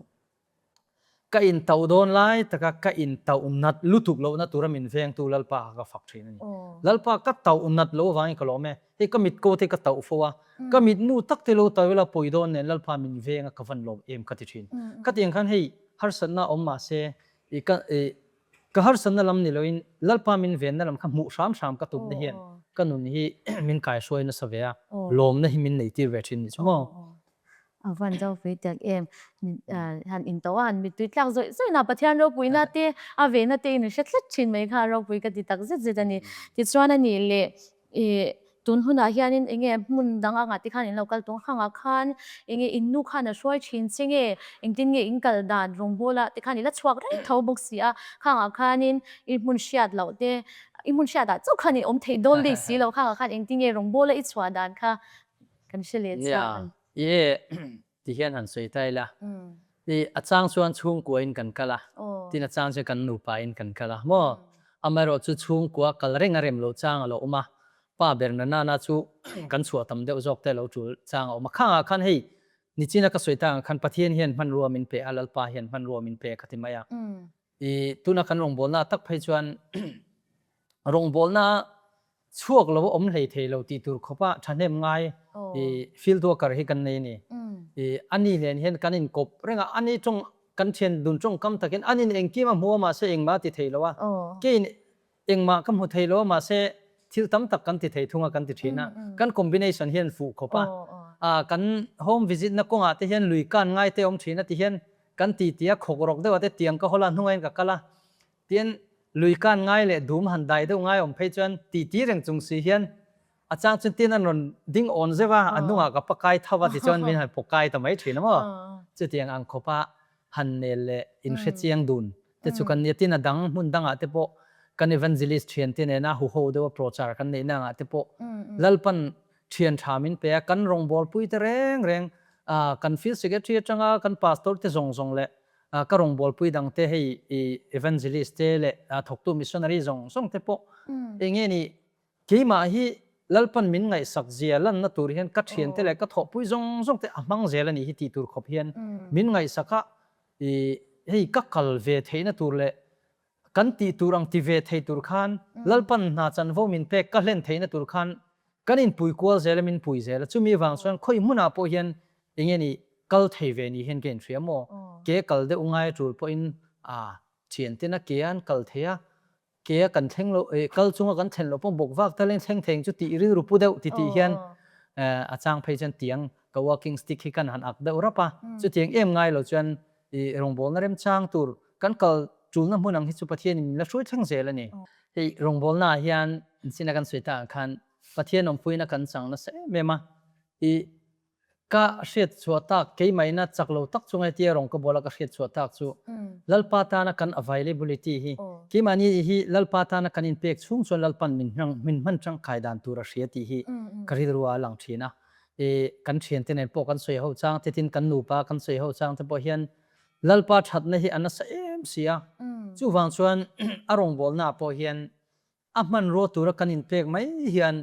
ka intauh dawn lai taka ka intauh nat lutuk lohna tura min vengtu Lalpa kha ka fak thin a ni. Lalpa ka tauh nat loh avangin ka lawm e, hei ka mitko te ka tauh fo a, ka mitmu tak te lo tauh ila pawi dawn nen Lalpa min veng a ka van lawm em ka ti thin. Khatiang khan hei harsatna awm mahse I ka i ka harsatna lam ni loin Lalpa min venna lam kha hmuh hram hram ka tumna hian ka nun hi min kaihruai nasa ve a, lawmna hi min neitir ve thin ni chu maw? A van ropui tak em. Han in tawh a, han mittui tlak zawih zawih na Pathian ropuina te a vehna te in hre tlat thin mai kha a ropui ka ti tak zet zet a ni. Tichuan a nih leh I tun hunah hianin enge hmun dang angah te khan in lo kal tawng khangah khan enge in nu khan a hruai thin che nge engtin nge in kal dan rawngbawla te khan i la chhuak reng tho bawk si a khangah khanin i hmun hriat loh te i hmun hriatah chauh khan i awm thei dawn bik si lo khangah khan engtin nge rawngbawla i chhuah dan kha kan hre leh chhuak a ni. Nia, i Ti hian han sawi ta ila, i a chang chuan chhungkua in kan kal a, tin a chang chuan kan nupa in kan kal a maw? Amaherawh chu chhungkua kal reng a rem loh chang a lo awm a, pa ber na nana chu kan chhuah tam deuh zawk te a lo tul chang a awm a. Khangah khan hei nichina ka sawi tak ang khan Pathian hian hmanrua min pe a, Lalpa hian hmanrua min pe ka ti mai a. I tuna kan rawngbawlna tak phei chuan rawngbawlna chhuak lo a awm hlei thei lo tih tur khawpa thahnem ngai i field worker hi kan nei a ni. I ani nen hian kan inkawp reng a, ani tawng kan thian dun tawngkam takin anin engkim a hmu a mahse engmah a ti thei lo a, keiin engmah ka hmu thei lo a mahse thil tam tak kan ti thei thung a kan ti thin a, kan combination hian fuh khawp a, a kan home visit na kawngah te hian lui kan ngai te awm thin a ti hian kan ti ti a khawk rawk deuh a te tiang ka hawl a hnungah hian ka kal a, Tin, lui kan ngai leh dum han dai deuh ngai awm phei chuan titi reng chung si hian a chang chuan tin an rawn ding awn zeuh a, a hnungah ka pakai tho a tichuan min han pawkai ta mai thin a maw? Chutiang ang khawpa han nel leh inhre chiang dun te chu kan nia. Tin, a dang hmun dangah te pawh kan evangelist thiante nena huho deuha prochar kan neihna angah te pawh Lalpan thian tha min pe a, kan rawngbawlpui te reng reng kan field secretary atanga kan pastor te zawng zawng leh Ka rawngbawlpui dangte hei i evangelist te leh thawktu missionary zawng zawng te pawh eng nge ni keimah hi Lalpan min ngaihsak zia lanna tur hian ka thiante leh ka thawhpui zawng zawng te a hmang zel a nih hi tih tur khawp hian min ngaihsak a i hei ka kal ve theihna tur leh kan tih tur ang ti ve thei tur khan Lalpan hna chanvo min pek ka hlen theihna tur khan kan inpui kual zel a min pui zel a chumi vang chuan khawi hmunah pawh hian Enge ni kal thei ve ni hian ka inhria maw? Ke kal deuh ngai a tul pawhin a thianten a ke an kal thei a, ke a kan thleng loh eh kal chunga kan thlen loh pawh bawk vak tal in thleng thei ang chu tih rilru pu deuh ti tih hian a chang phei chuan tiang. Ka walking stick hi kan han ak deuh rap a, chutiang em ngai lo chuan i rawngbawlna remchang tur kan kal tulna hmun ang hi chu Pathianin min la hruai thleng zel a ni. Hei rawngbawlnaah hian inchina kan sawi takah khan Pathian awmpuina kan chang nasa em em a, i ka hriat chhuah tak keimahina chak lo tak chunga hetia rawng ka buala ka hriat chhuah tak chu Lalpa tana kan availability hi keimahni hi Lalpa tana kan inpek chhung chuan Lalpan min min hman tangkai dan tur a hria tih hi ka rilru ah a lang thin a. I kan thiante nen pawh kan sawi ho chang te tin kan nupa kan sawi ho chang te pawh hian Lalpa thatna hi a nasa em si a. Chuvang chuan a rawngbawlna ah pawh hian a hmanrua tura kan inpek mai hian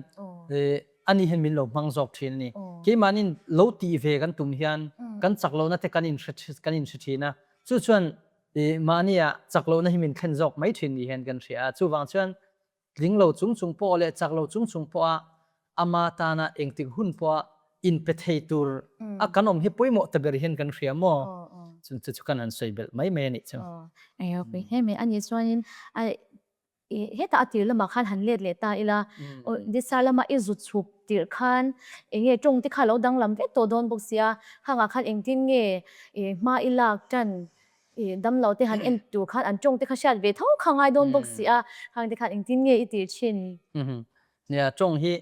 ani hian min lo hmang zawk thin a ni. Keimahni lo tih ve kan tum hian kan chak lohna te kan inhre kan inhre thin a. Chu chuan mahnia chak lohna hi min thlen zawk mai thin ni hian kan hria a. Chuvang chuan Tling lo chung chung pawh leh chak lo chung chung pawha ama tana engtik hun pawha inpe thei tur a kan awm hi pawimawh ta ber hian kan hria maw? Chung chu chu kan han sawi belh mai mai a nih chu. Aw, ropui hle mai. Ani chuanin hetah a tir lamah khan han let leh ta ila, Disa lama i zu chhuk tirh khan eng nge tawng te kha lo danglam vek tawh dawn bawk sia, khangah khan engtin nge hma i lak tan I damlo te han en tur khan an tawng te kha hriat ve tho kha ngai dawn bawk si a, khang te khan engtin nge i tir thin? Nia, tawng hi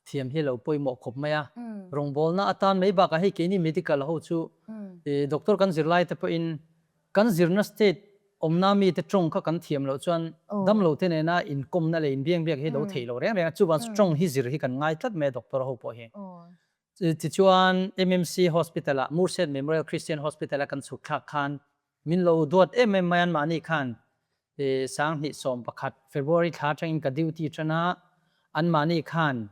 thiam hi lo pawimawh khawp mai a, rawngbawlna atan mai bakah hei keini medical ho chu doctor kan zirlai te pawhin kan zirna state awmna mite tawng kha kan thiam loh chuan damlo te nena inkawmna leh inbiangbiak hi lo theih loh reng reng a, chuvang chu tawng hi zir hi kan ngai tlat mai a doctor ho pawh hi. Tichuan, MMC Hospital-ah, Murset Memorial Christian Hospital-a kan chhuk thlak khan min lo duat em em mai a, anmahni khan 2011 February thla atangin ka duty tan a, anmahni khan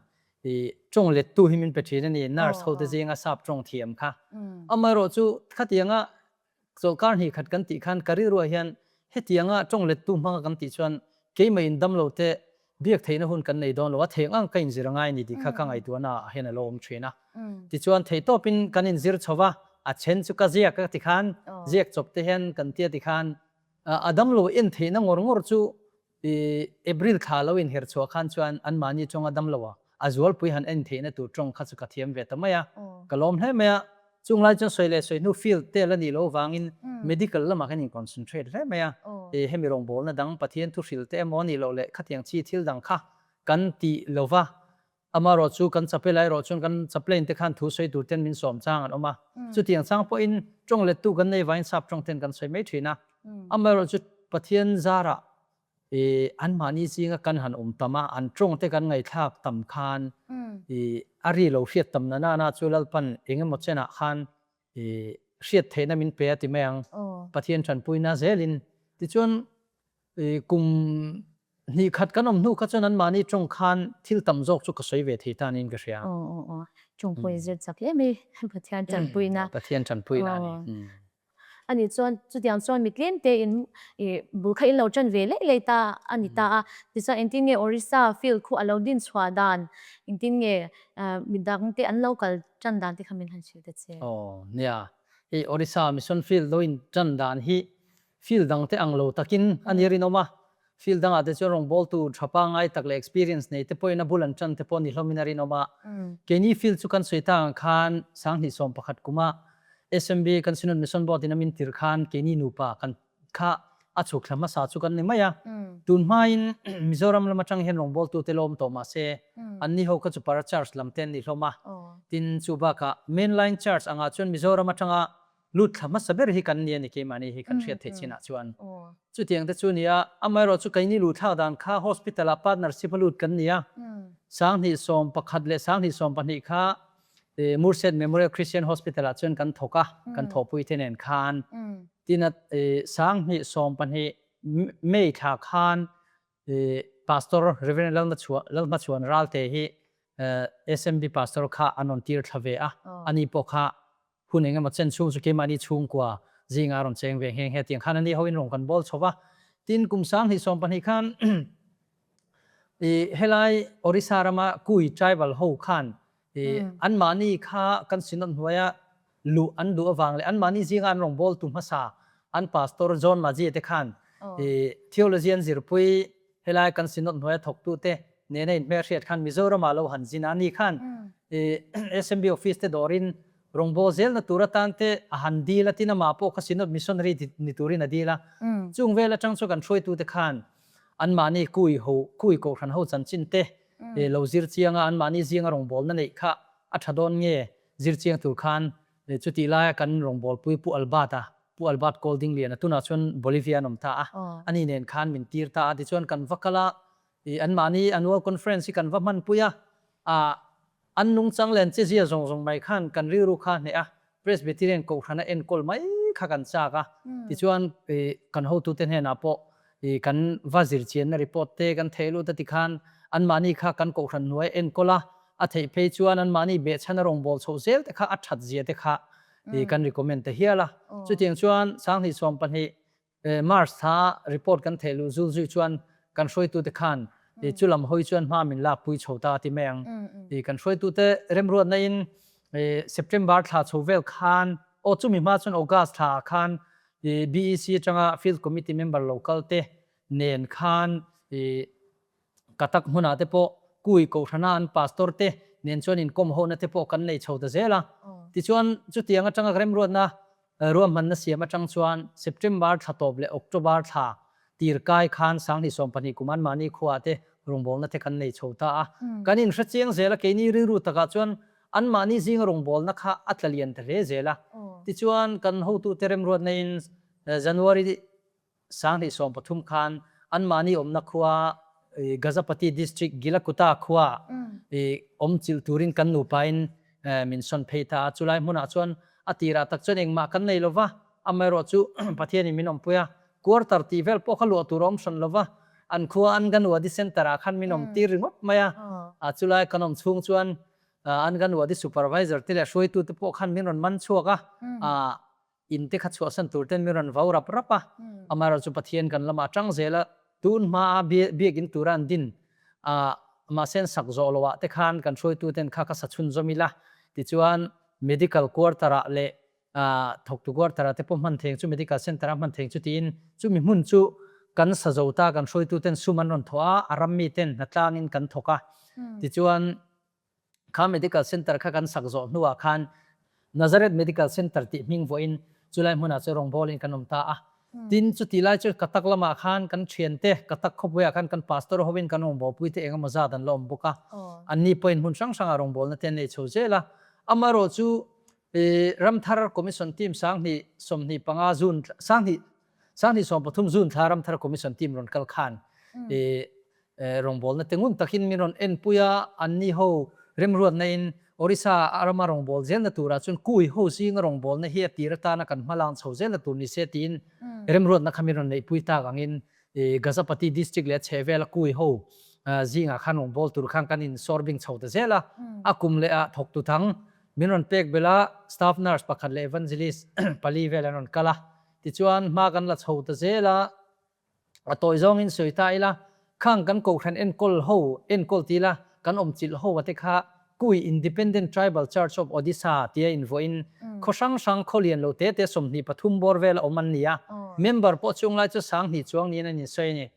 tawng lettu hi min pe thin a ni, nurse hote zinga sap tawng thiam kha. Amaherawhchu, khatianga Chawlhkar hnih khat kan tih khan ka rilruah hian hetianga tawng lettu hmanga kan tih chuan keimah in damlo te biak theihna hun kan nei dawn lo a, thei ang ka inzir angai a ni tih kha ka ngaihtuahna ah hian a lo awm thin a. Tichuan theihtawpin kan inzir chho va, a then chu ka ziak a ti khan ziak chawp te hian kan tia ti khan a damlo en theihna ngawr ngawr chu I April thla lo inher chhuah khan chuan anmahni tawnga damlo a, a zualpui han en theihna tur tawng kha chu ka thiam ve ta mai a, ka lawm hle mai a. Chung lai chuan sawi leh sawi hnu field te la nih loh vangin medical lamah khan in concentrate hle mai a. I hemi rawngbawlna dang Pathian thuhril te emaw nih loh leh khatiang chi thil dang kha kan ti lova, Amaherawh chu kan chapel ah erawh chuan kan chaplain te khan thu sawi tur ten min sawm chang an awm a. Chutiang chang pawhin tawng lettu kan nei vangin sap tawng ten kan sawi mai thin a. Amaherawh chu Pathian zarah i anmahni zinga kan han awm tam a, an tawng te kan ngaihthlak tam khan i a ri lo hriat tam na nana chu Lalpan engemaw chenah khan i hriat theihna min pe a ti mai ang. Pathian tanpuina zelin tichuan I kum hnih khat kan awm hnu kha chuan anmahni tawng khan thil tam zawk chu ka sawi ve thei ta niin ka hria. Aw aw aw, tawng pawh i zir chak hle mai, Pathian tanpuina. Pathian tanpuina a ni. Ani chuan chutiang chuan mi tlem te in i bul kha in lo tan ve leh leh ta a ni ta a, tichuan engtin nge Orissa field khu a lo din chhuah dan, engtin nge midang te an lo kal tan dan te kha min han hrilh ta che. Aw nia, hei Orissa mission field lo in tan dan hi Field dang te ang lo takin a ni rinawm a, field dangah te chuan rawngbawltu tha pangngai tak leh experience nei te pawhin a bul an tan te pawh ni hlawmin a rinawm a. Keini field chu kan sawi tak ang khan 2011 kuma SMB kan Synod Mission Board in a min tir khan keini nupa kan kha a chhuk thla hmasa chu kan ni mai a. Tun hmain Mizoram lam atang hian rawngbawltu te lawm tawh mah se anni ho kha chu para church lam te an ni hlawm a. Tin, chu bakah mainline church angah chuan Mizoram atanga Lut thla hmasa ber hi kan ni a ni keimahni hi kan hriat theih chinah chuan. Chutiang te chu nia, amaherawh chu keini luh thlak dan kha hospital ah partnership a lut kan ni a, 2011 leh 2012 kha Murset Memorial Christian Hospital ah chuan kan thawk a, kan thawhpui te nen khan. Tin a 2012 May thla khan Pastor Rev. Lalhmachuan Ralte hi SMB Pastor kha an rawn tir thla ve a, ani pawh kha Hun eng emaw chen chhung chu keimahni chhungkua zinga a rawn cheng ve nghe nghe tiang khan ani hoin rawn kan bawl chho va. Tin, kum 2020 khan i helai Orissa rama Kui tribal ho khan i anmahni kha kan synod hnuaia luh an duh avang leh anmahni zinga an rawn bawl tu hmasa an pastor John Majie te khan i theology an zirpui helai kan synod hnuaia thawktute. nena inhmelhriat khan Mizoramah lo han zin a, ani khan SMB office te dawrin rawngbâwl zelna tur atan te a han dil a, tin amah pawh kha Synod Missionary ni turin a dil a. Chung vel atang chu kan hruaitute khan anmahni kui ho, kui kohhran ho chanchin te lo zir chiang a, anmahni zinga rawngbâwlna neih kha a tha dawn nge zir chiang tur khan chutih laia kan rawngbâwlpui Pu Albert-a, Pu Albert Kawldingliana, tunah chuan Bolivia an awm ta a, ani nen khan min tir ta a, tichuan kan va kal a, I anmahni annual conference hi kan va hmanpui a, ah an nungchang leh an chezia zawng zawng mai khan kan rilru kha hneh a, Presbyterian Kohhrana enkawl mai kha kan chak a, tichuan i kan hotute hnenah pawh i kan va zirchianna report te kan theih lut a tikhan anmahni kha kan Kohhran hnuai enkawl a, a theih phei chuan anmahni behchhana rawngbâwl chhoh zel te kha a that zia te kha i kan recommend ta hial a. Chutiang chuan 2020 March thla report kan theih luh zul zui chuan kan hruaitute khan chu lam hawi chuan hma min lakpui chho ta a ti mai ang. Kan hruaitute remruatna in September thla chho vel khan aw chumi hma chuan August thla ah khan BEC atanga Field Committee member lo kal te nen khan Katak hmunah te pawh Kui Kohhrana an pastor te nen chuan inkawm hona te pawh kan nei chho ta zel a. Tichuan chutiang atanga remruatna Ruahmanna siam atang chuan September thla tawp leh October thla tir kai khan 2020 kum anmahni khuaah te rawngbawlna te kan nei chho ta a. Kan inhre chiang zel a, keini rilru takah chuan anmahni zinga rawngbawlna kha a tla lian ta hle zel a. Tichuan kan hotute remruatna in January 2013 khan anmahni awmna khua Gajapati District Gilakuta khua awm chilh turin kan nupain min sawn phei ta a. Chulai hmunah chuan a tirah tak chuan engmah kan nei lova, amaherawh chu Pathianin min awmpui a, quarter tih vel pawh kha luah tur a awm hran lova, an khua Anganwadi Centre ah khan min awm tir ringawt mai a. Chulai kan awm chhung chuan Anganwadi Supervisor te leh hruaitute pawh khan min rawn man chhuak a, In te kha chhuahsan tur ten min rawn vau rap rap a, amaherawh chu Pathian kan lamah atang zel a, tun hmaa biakin tura an din a, mahse an sak zawh loh ah te khan kan hruaitu ten kha ka sa chhunzawm ila, tichuan medical quarter ah leh thawktu quarter ah te pawh hman theng chu medical center ah hman theng chu tiin chumi hmun chu kan sa zo ta, kan hruaitu ten sum an rawn thawh a, a ram mi ten hnatlangin kan thawk a, tichuan Kha Medical Centre kha kan sak zawh hnuah khan Nazareth Medical Centre tih hming vuahin chulai hmunah chu rawngbawlin kan awm ta a. Tin, chutih lai chu Katak lamah khan kan thiante, Katak khawpuiah khan kan pastor hovin kan rawngbawlpuite eng emaw zat an la awm bawk a. Anni pawhin hmun hrang hrangah rawngbawlna te an nei chho zel a. Amaherawh chu Ramthar Commission Team 2025 June, 2023 June thla Ramthar Commission Team rawn kal khan Rawngbawlna te ngun takin min rawn enpui a, anni ho remruatna in Orissa a rama rawngbâwl zelna turah chuan kui ho zinga rawngbâwlna hi a tir atana kan hma lang chho zelna tur ni se tiin remruatna kha min rawn neihpui tak angin Gajapati district leh a chhehvela kui ho zingah khan rawngbâwl tur khan kan insawr bing chho ta zel a, a kum leh ah thawktu dang min rawn pek belh a, staff nurse pakhat leh evangelist pali vel an rawn kal a, tichuan hma kan la chho ta zel a. A tawi zawngin sawi ta ila, khang kan Kohhran enkawl ho, enkawl ti ila, kan awmchilh ho a te kha Kui Independent Tribal Church of Odisha tia invuahin khaw hrang hrang khaw lian lo te te 23 bawr vel a awm an ni a, member pawh chung lai chu 2000 chuang niin an insawi a ni.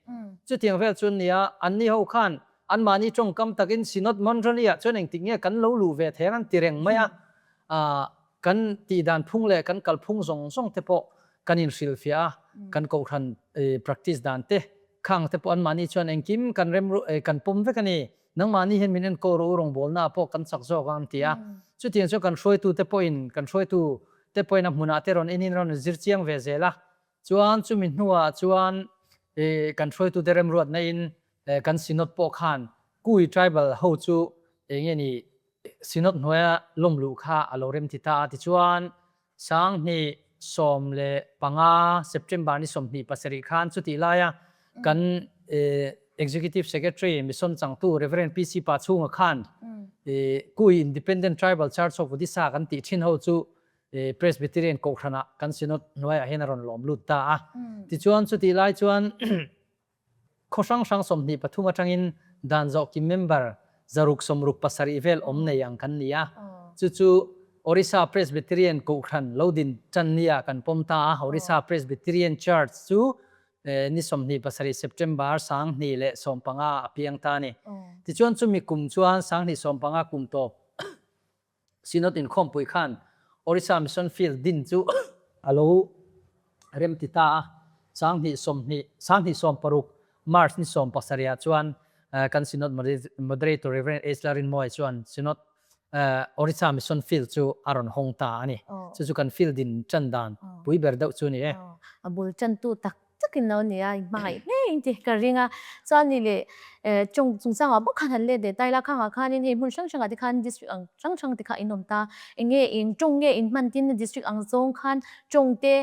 Chutiang vel chu an ni a, anni ho khan anmahni tawngkam takin Synod Monrali-ah chuan engtik nge kan lo luh ve thei ang an ti reng mai a, Kan tihdan phung leh kan kalphung zawng zawng te pawh kan inhrilhfiah a, kan kohhran practice dan te, khang te pawh anmahni chuan engkim kan rem kan pawm vek a ni. Nangmahni hian min enkawl rawh u rawngbawlna ah pawh kan chak zawk ang ti a. Chutiang chuan kan hruaitu te pawhin, kan hruaitu te pawhin a hmunah te rawn enin rawn zir chiang ve zel a. Chuan chumi hnuah chuan kan hruaitu te remruatna in kan Synod pawh khan Kui tribal ho chu enge ni Synod hnuaia lawm luh kha a lo rem ti ta a, tichuan 2015 September ni 27 khan chutih laia kan Executive Secretary Mission changtu Rev. PC Pachhunga khan Kui Independent Tribal Church of Odisha kan tih thin ho chu Presbyterian Kohhranah kan Synod hnuaiah hian a rawn lawm lut ta a. Tichuan chutih lai chuan Khaw hrang hrang 23 atangin dan zawhkim member 667 vel awm nei ang kan ni a. Chu chu Orissa Presbyterian Kohhran lo din tan nia kan pawm ta a. Orissa Presbyterian Church chu Ni 27 September 2015 ah a piang ta a ni. Tichuan chumi kum chuan 2015 kum tawp Synod inkhawmpui khan Orissa Mission Field din chu a lo remti ta a, 2020, 2016 March ni 17 ah chuan kan Synod Moderator Rev. H. Larinmawia chuan Synod Orissa Mission Field chu a rawn hawng ta a ni. Chu chu kan field in tan dan pui ber deuh chu a ni e. A bul tantu tak takin lo ni a, i hmangaih hle in tih ka ring a. Chuan ni leh tawng chungchangah bawk khan han let leh ta ila, khangah khanin hei hmun hrang hrangah te khan district ang hrang hrang te kha in awm ta. Enge eng tawng nge in hman tin district ang zawng khan tawng te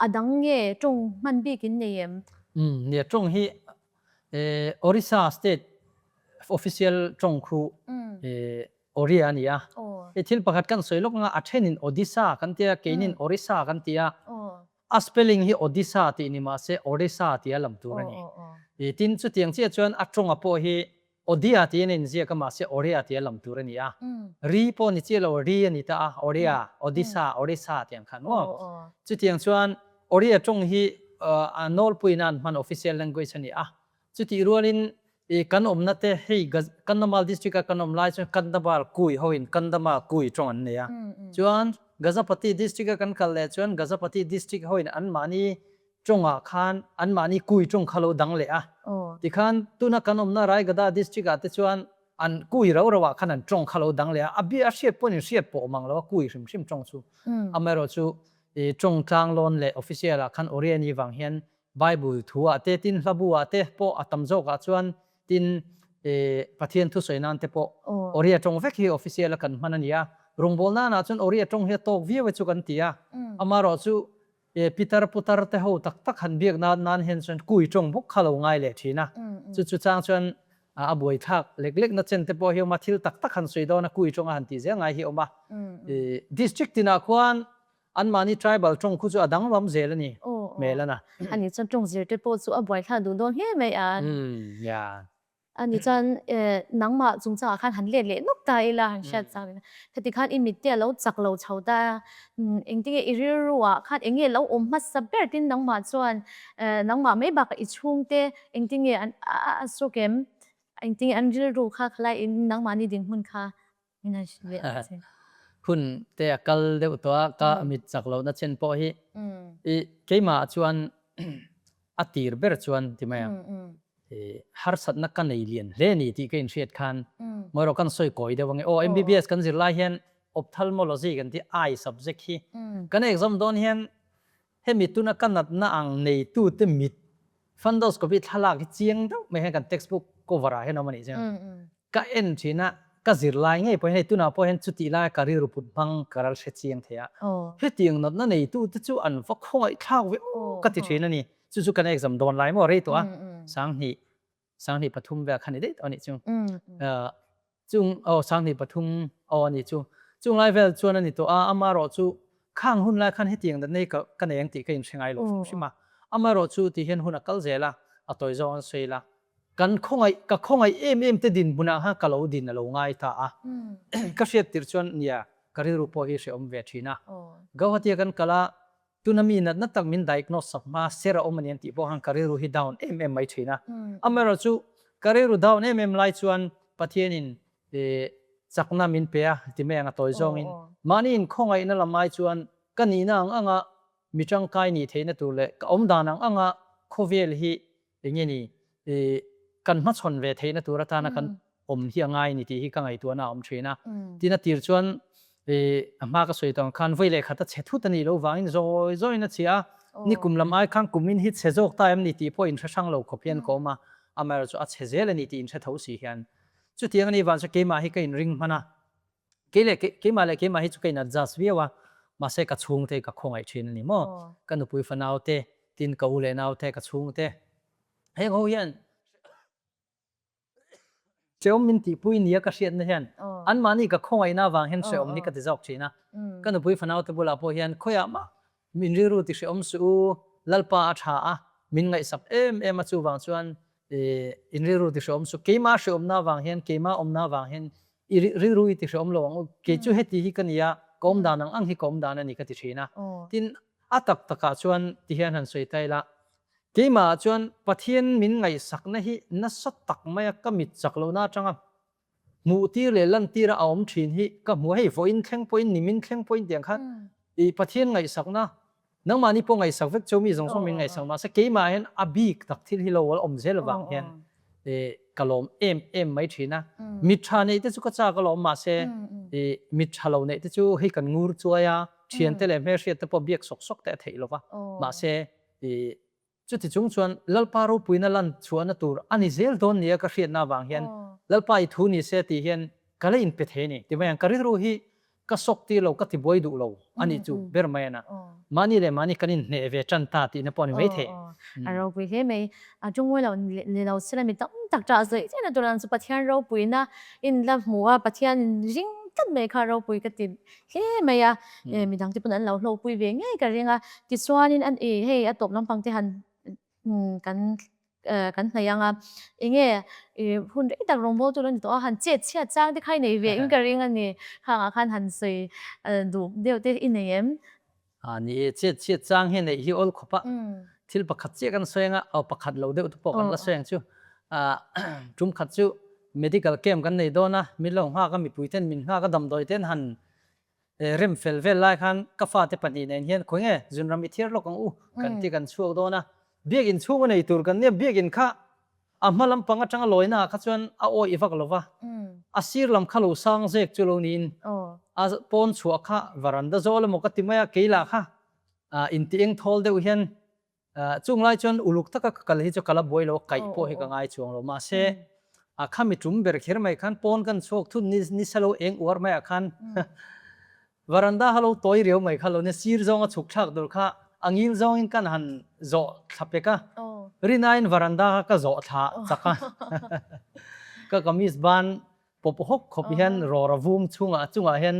a dang nge tawng hman bik in nei em? Umm nia tawng hi Orissa state official tawng khu Oriya a ni a. Hei thil pakhat kan sawi lawk anga a thenin Odisha kan tia keinin Orissa kan ti a. A spelling hi Odisha tih ni mahse Orissa tia lam tur a ni. Tin chutiang chiah chuan a tawnga pawh hi Odia tiin a inziak a mahse Oriya tia lam tur a ni a. Ri pawh ni chiah lo ri a ni ta a, Oriya, Odisha, Orissa tiang khan maw. Chutiang chuan Oriya tawng hi a nawlpuiin a an hman official language a ni a. Chutih rualin i kan awmna te hei Kandhamal district a kan awm lai chuan Kandhamal kui hoin Kandhamal kui tawng an nei a. Chuan Gajapati district a kan kal leh chuan Gajapati district hoin anmahni tawngah khan anmahni kui tawng kha lo dang leh a. Tikhan tuna kan awmna Raigada district ah te chuan an kui rau rauah khan an tawng kha lo dang leh a. A bia a hriat pawhin in hriat pawh awm ang lo a kui hrim hrim tawng chu. Amaherawhchu i tawng tlanglawn leh official ah khan Oriani vang hian Bible thu ah te tin hla bu ah te pawh a tam zawk ah chuan tin Pathian thusawi nan te pawh Oriya tawng vek hi official a kan hman a ni a. Rawngbâwl nan ah chuan Oriya tawng hi a tawk viau e chu kan ti a. Amaherawh chu pitar putar te ho tak tak han biak nan nan hian chuan kui tawng bawk kha lo ngai leh thin a. Chu chu chang chuan a buaithlak lek lek na chen te pawh hi a awm a, thil tak tak han sawi dawn a kui tawng a han tih zel ngai hi a awm a. District tinah khuan Anmahni tribal tawng khu chu a danglam zel a ni hmel a na. A ni chuan tawng zir te pawh chu a buaithlak duh dawn hle mai a. Umm ya. A ni chuan nangmah chungchangah khan han let leh nawk ta ila han hriat chak ila. Khati khan i mit te a lo chak lo chho ta a, engtinge i rilru ah khan enge lo awm hmasa ber tin nangmah chuan nangmah mai bakah i chhungte engtinge an a suk em? Engtinge an rilru kha khalai in nangmahni dinhmun kha Hun te a kal deuh tawh a, ka mit chak lohna chen pawh hi i keimah chuan a tir ber chuan ti mai ang, i harsatna ka nei lian hle ni tih ka inhriat khan mawi rawh kan sawi kawi deuh ange aw MBBS kan zir lai hian ophthalmology kan tih eye subject hi kan exam dawn hian hemi tuna ka natna ang neitute mit fundoscopy thlalak hi chiang deuh mai hian kan textbook cover ah hian a awm a nih chuan Ka en thin a, ka zir lai ngei pawh hian hei tunah pawh hian chutih laia ka rilru put hmang ka ral hre chiang thei a. Hetiang natna neitute chu an va khawngaih thlak ve aw ka ti thin a ni. Chu chu kan exam dawn lai maw rei tawh a, 2000, 2003 vel kha ni daih tawh a nih chu. Chung aw 2003 aw a nih chu. Chung lai vel chuan a ni tawh a, amaherawh chu khang hun lai khan hetiang natna hi ka nei ang tih ka inhre ngai lo hrim hrim a. Amaherawh chu tih hian hun a kal zel a, a tawi zawng an sawi la. Kan khawngaih, ka khawngaih em em te dinhmunah khan ka lo din a lo ngai ta a. Ka hriat tirh chuan nia, ka rilru pawh hi hrehawm ve thin a. Gauhati-a kan kal a, tuna mi natna tak min diagnose sak hma ser a awm a ni an tih pawh khan ka rilru hi down em em mai thin a. Amaherawhchu, ka rilru down em em lai chuan Pathianin chakna min pe a ti mai ang a tawi zawngin. Mahni inkhawngaihna lam ai chuan ka nihna ang anga mi tangkai nih theihna tur leh ka awm dan ang anga khawvel hi Enge ni i kan hmachhawn ve theihna tur atana kan awm hi a ngai ni tih hi ka ngaihtuahna a awm thin a. Tin a tir chuan i a hma ka sawi tawh ang khan vawi leh khat a chhe thut a nih loh vangin zawi zawiin a chhia a, ni kum lam ai khan kum in hi chhe zawk ta em ni tih pawh inhre hrang lo khawp hian ka awm a, amaherawhchu a chhe zel a ni tih inhre tho si hian chutiang a nih vang chuan keimah hi ka inring hman a. Kei leh keimah leh keimah hi chu ka in adjust viau a, mahse ka chhungte hi ka khawngaih thin a ni maw? Ka nupui fanau te, tin ka u leh nau te, ka chhungte heng ho hian hrehawm min tihpui nia ka hriatna hian anmahni ka khawngaihna avang hian hrehawm hi ka ti zawk thin a. Ka nupui fanau te bulah pawh hian khawiah mah min rilru ti hrehawm suh u, Lalpa a tha a, min ngaihsak em em a chuvang chuan in rilru ti hrehawm suh, keimah hrehawmna avang hian, keimah awmna avang hian I rilru i ti hrehawm lo ang u, kei chu heti hi ka ni a, ka awm dan ang ang hi ka awm dan a ni ka ti thin a. Tin, a tak takah chuan ti hian han sawi ta ila, Keimahah chuan Pathian min ngaihsakna hi nasa tak maia ka mit chak lohna atanga hmuhtir leh lantira a awm thin hi ka hmu a, hei vawiin thleng pawhin nimin thleng pawhin tiang khan i Pathian ngaihsakna nangmahni pawh ngaihsak vek cheu mi zawng zawng min ngaihsak mahse keimah hian a bik tak thil hi lo awm zel avang hian ka lawm em em mai thin a. Mit tha neih te chu ka chak alawm mahse mit tha lo neih te chu hei kan ngur chuai a, thiante leh hmelhriat te pawh biak sawk sawk te a theih lo va mahse Chuti chung chuan Lalpa ropuina lan chhuahna tur a ni zel dawn nia ka hriatna avang hian Lalpa i thu ni se tih hian ka la inpe thei a ni. Ti mai ang, ka rilru hi ka sawk tir lo, ka ti buai duh lo a nih chu ber mai a na. Mahni leh mahni kan inhneh ve tan ta tihna pawh a ni mai thei. A ropui hle mai. A tungmawi lo ni lo sela mi tam tak ṭah zawih zehna tur ang chu Pathian ropuina in la hmu a, Pathian in ring tlat mai kha ropui ka ti hle mai a, midang te pawn an lo hlawhpui ve ngei ka ring a, tichuanin an ih hei a tawp lampang te han kan kan hnaih ang a, enge ih hun rei tak rawngbâwl tur a ni tawh a, han chet chhiat chang te kha i nei ve in ka ring a ni, khangah khan han sawi duh deuh te i nei em? A ni e, chet chhiat chang hi neih hi awl khawp a, thil pakhat chiah kan sawi ang a, aw pakhat lo deuh te pawh kan la sawi ang chu. Tum khat chu medical camp kan nei dawn a, min lo nghak a, mipui ten min nghak a, damdawi ten han rem fel vel lai khan ka fate pahnih nen hian khawi nge zunram i thiar lawk ang u kan ti kan chhuak dawn a, biakin chhung a nei tur kan nia, biakin kha a hma lampang atanga lawina ah kha chuan a awih vak lo va, a sir lam kha lo sang zek chu lo niin a pawn chhuah kha varanda zawl emaw ka ti mai a, kei lah kha inti eng thawl deuh hian chung lai chuan uluk taka ka kal hi chu ka la buai lo a, kaih pawh hi ka ngai chuang lo, mahse a khami tum ber kher mai khan pawn kan chhuak thut ni sa lo eng uar maiah khan Varanda kha lo tawi riau mai kha lo nia, sir zawnga chhuk thlak tur kha a ngil zawngin kan han zawh thla pek a, rinaiin varanda kha ka zawh thla chak a, ka kamis ban pawp hawk khawp hian rawra vum chhungah chungah hian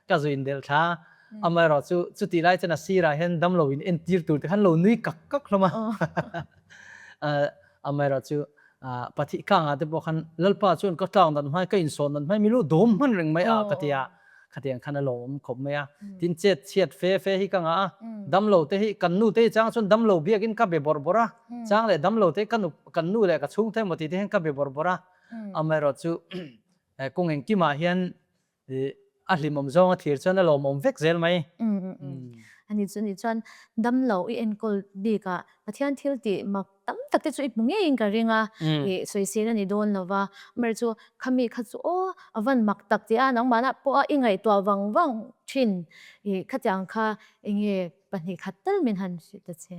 ka zu indelh thla a, amaherawh chu chutih lai chuan a sirah hian damlo in entir tur te khan lo nui kak kak hlawm a, amaherawh chu Pathih kangah te pawh khan Lalpa chuan ka tlak nat hmai, ka insawn nat hmai, milu dawm hman reng mai a ka ti a, khatiang khan a lawmawm khawp mai a. Tin chet chhiat fe fe hi ka ngah a, damlo te hi kan nu te hi chang chuan damlo biakin ka be bawrh bawrh a, chang leh damlo te hi ka nu kan nu leh ka chhungte emaw tih te hian ka be bawrh bawrh a, amaherawhchu kawng engkimah hian A hlimawm zawng a thlir chuan a lawmawm vek zel mai. Ani chu ni chuan damlo i enkawl bik a, Pathian thil tih mak tam tak te chu i hmu ngeiin ka ring a, i sawisel a ni dawn lo va. Amaherawh chu khami kha chu aw a van mak tak tih a, nangmahna pawh a i ngaihtuah vang vang thin i khatiang kha enge 2 khat tal min han hrilh ta che.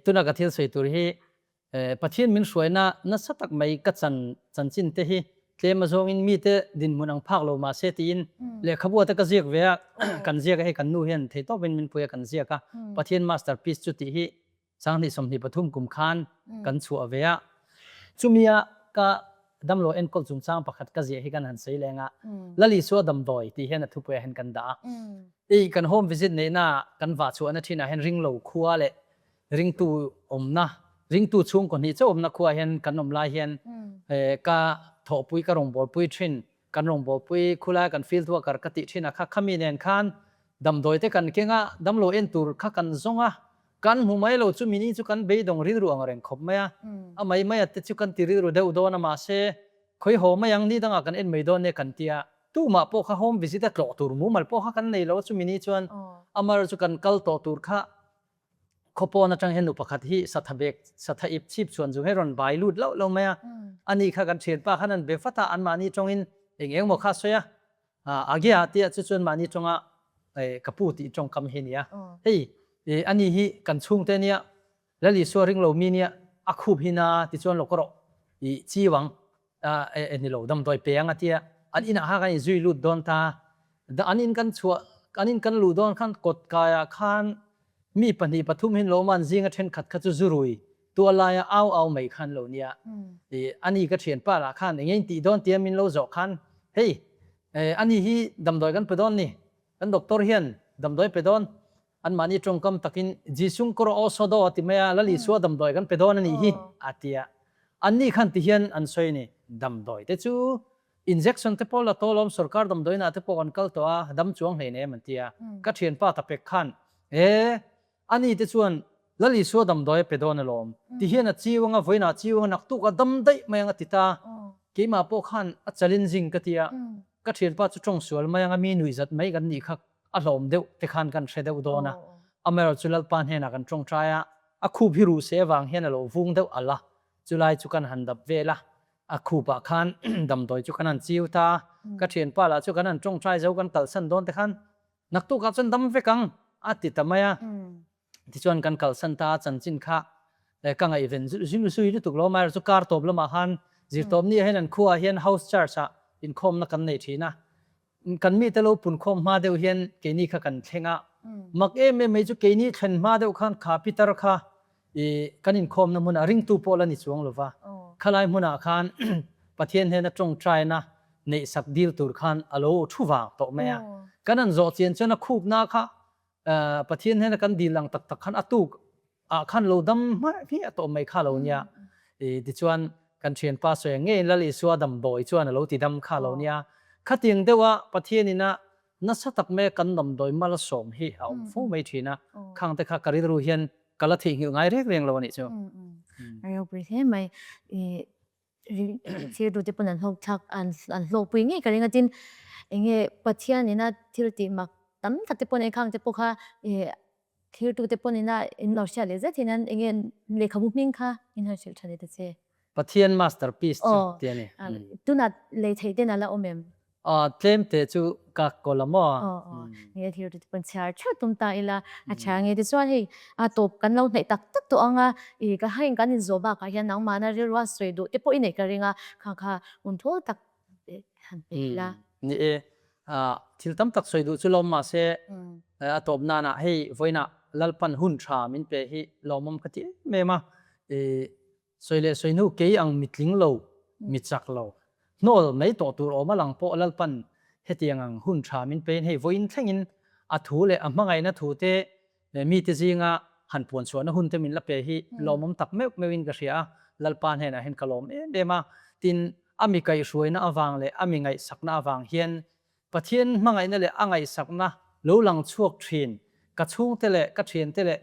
Tuna ka thil sawi tur hi Pathian min hruaina nasa tak mai ka chan chanchin te hi tlem azawngin mite dinhmun ang phak lo mahse tiin lehkhabu te ka ziak ve a, kan ziak a hei kan nu hian theitawpin min pui a kan ziak a, Pathian masterpiece chu tih hi 2023 kum khan kan chhuah ve a, chumia ka damlo enkawl chungchang pakhat ka ziah hi kan han sawi leng a, Lal Isua damdawi tih hian a thupuiah hian kan dah a, i kan home visit neihna kan vah chhuahna thinah hian ringlo khua leh Ringtu awmna, ringtu chhungkaw hnih chauh awmna khuaah hian kan awm lai hian ka thawhpui, ka rawngbawlpui thin, kan rawngbawlpui khulai kan field worker ka tih thin a kha, khami nen khan damdawi te kan keng a, damlo en tur kha kan zawng a, kan hmu mai lo chu mini chu kan beidawng rilru ang reng khawp mai a, a mai mai a te chu kan ti rilru deuh dawn a mahse khawi haw mai ang ni dangah kan en mai dawn nia kan ti a, tumah pawh kha home visit a tlawh tur mumal pawh kha kan nei lo a chumi ni chuan amar chu kan kal tawh tur kha Khawpawn atang hian nu pakhat hi satha bek, satha ip chhip chhuan chung hi rawn bai lut loh lo mai a. Ani kha kan thianpa khan an be vat a, anmahni tawngin eng eng maw kha a sawi a, Agya tia chu chuan mahni tawnga ka pu tih tawngkam hi a ni a. Hei ani hi kan chhungte nia, Lal Isua ring lo mi nia, a khup hi na tichuan lo ka rawh i chiu ang, ni lo damdawi pe ang a tia, an inah kha kan inzui lut dawn ta. An in kan chhuah, an in kan luh dawn khan kawt kaiah khan mi pahnih pathum hi an lo awm a, an zinga thenkhat kha chu zu rui tual laia au au mai khan lo nia. Ani ka thianpa lah khan eng nge in tih dawn tia min lo zawh khan, hei ani hi damdawi kan pe dawn ni, kan doctor hian damdawi pe dawn, Anmahni tawngkam takin Jisung kawr aw saw a ti mai a, Lal Isua damdawi kan pe dawn a nih hi, a ti a. Anni khan ti hian an sawi a ni, Damdawi te chu injection te pawh la tawh lawm, sorkar damdawiinah te pawh kan kal tawh a, dam chuang hlein em an ti a. Ka thianpa ta pek khan, E, ani te chuan. Lal Isua damdawi a pe dawn alawm. Ti hian a chiu anga, vawiinah a chiu anga, naktuk a dam daih mai ang a ti ta. Keimah pawh khan a challenging ka ti a, ka thianpa chu tawng sual mai anga mi nuih zat mai kan nih kha a hlawm deuh te khan kan hre deuh dawn a. Amaherawhchu chu Lalpa hnenah kan tawngtai a, a khup hi ruh se avang hian a lo vung deuh alh a, chulai chu kan han dap vel a, a khupah khan damdawi chu kan han chiu ta a, ka thianpa lah chu kan han tawngtai zo kan kalsan dawn te khan naktukah chuan dam vek ang a ti ta mai a. Tichuan kan kalsan ta a chanchin kha ka ngaihven zui lutuk lo amaherawhchu chu kar tawp lamah khan zirtawp ni ah hian an khuaah hian house church ah inkhawmna kan nei thin a, kan mite lo punkhawm hma deuh hian keini kha kan thleng a, mak em em mai chu keini thlen hma deuh khan kha Peter kha i kan inkhawmna hmunah ringtu pawh la ni chuang lova, khalai hmunah khan Pathian hnena tawngtaina neihsak dil tur khan a lo thu vang tawh mai a, kan han zawh chian chuan a khupna kha Pathian hnena kan dil ang tak tak khan a tuk ah khan lo dam hmai hmiah tawh mai kha lo nia. I tichuan kan thianpa sawi ang ngeiin Lal Isua damdawi chuan a lo ti dam kha lo nia. Khatiang deuha Pathian ina nasa tak maia kan damdawi mal a sawm hi a awm fo mai thin a. Khang te kha ka rilru hian ka la theihnghilh ngai reng reng lo a nih chu. A ropui hle mai. I thiltu te pawn an hlawk thlak an hlawkpui ngei ka ring a tin enge Pathian ina thil tih mak tam tak te pawn engkhang te pawh kha ih thiltu te pawn ina in lo hriat leh zet hian enge lehkhabu hming kha in han hrilh tha leh ta che. Pathian masterpiece chu ti a ni. Tunah lei theih ten a la awm em? Aw, tlem te chu ka kawl a maw? Aw, aw. Nge thil te pawn chhiar theuh tum ta ila, a tha nge tichuan hei a tawp kan lo hnaih tak tak tawh ang a, ih ka heng kan inzawh bakah hian nangmahna rilrua sawi duh te pawh i neih ka ring a, kha kha hun thawl tak han pe ila. Ni e, thil tam tak sawi duh chu lawm mahse a tawp nanah hei vawiinah Lalpan hun tha min pe hi lawmawm ka ti em em a, ih Sawi leh sawi hnu kei ang mi tling lo, mi chak lo, hnawl mai tawh tur awm a lang pawh Lalpan hetiang ang hun tha min pein hei vawiin thlengin a thu leh a hmangaihna thu te mite zinga han puan chhuahna hun te min la pe hi lawmawm tak meuh meuhin ka hria a, Lalpa hnenah hian ka lawm em em a, tin a mi kaihhruaina avang leh a mi ngaihsakna avang hian Pathian hmangaihna leh a ngaihsakna lo lang chhuak thin ka chhungte leh ka thiante leh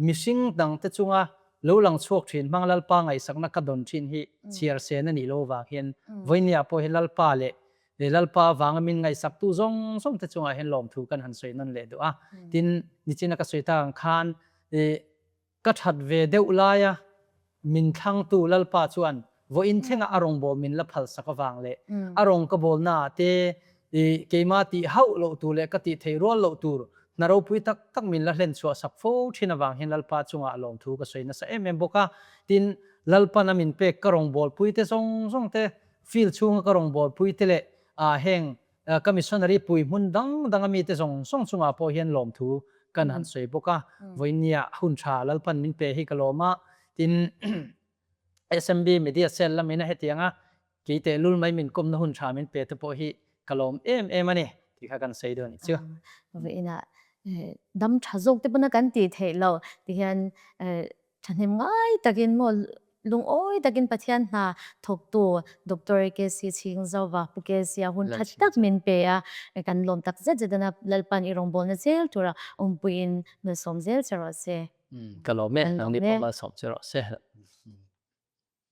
mihring dangte chunga lo lang chhuak thin hmang Lalpa ngaihsakna ka dawn thin hi chhiar sen a nih lo vang hian vawinia pawh hi Lalpa leh Lalpa avanga min ngaihsaktu zawng zawngte chungah hian lawmthu kan han sawi nawn leh duh a. Tin, nichina ka sawi tak ang khan Ka that ve deuh laia min thlangtu Lalpa chuan vawiin thlenga a rawngbâwl min la phalsak avang leh a rawng ka bâwlnaah te keimah tih hauh loh tur leh ka tih theih rual loh tur hna ropui tak tak min la hlen chhuahsak fo thin avang hian Lalpa chungah lawmthu ka sawi nasa em em bawk a. Tin, Lalpan a min pek ka rawngbâwlpuite zawng zawng te, field chhunga ka rawngbâwlpuite leh heng Ka missionary pui hmun dang danga mite zawng zawng chungah pawh hian lawmthu kan han sawi bawk a, vawinia hun tha Lalpan min pe hi ka lawm a, tin SMB Media Cell lamin a hetiang a kei tehlul mai min kawmna hun tha min pe te pawh hi ka lawm em em a ni tih kha kan sawi dawn a nih chu. Vawiinah dam tha zawk te pawn a kan tih theih loh ti hian Thahnem ngai takin maw lungawi takin Pathian hna thawktu Doctor KC Chhingzauva Pu KC a hun tha tak min pe a, kan lawm tak zet zet a, Lalpan i rawngbawlna zel tura awmpuiin malsawm zel che rawh se. Ka lawm e, nangni pawh malsawm che rawh se.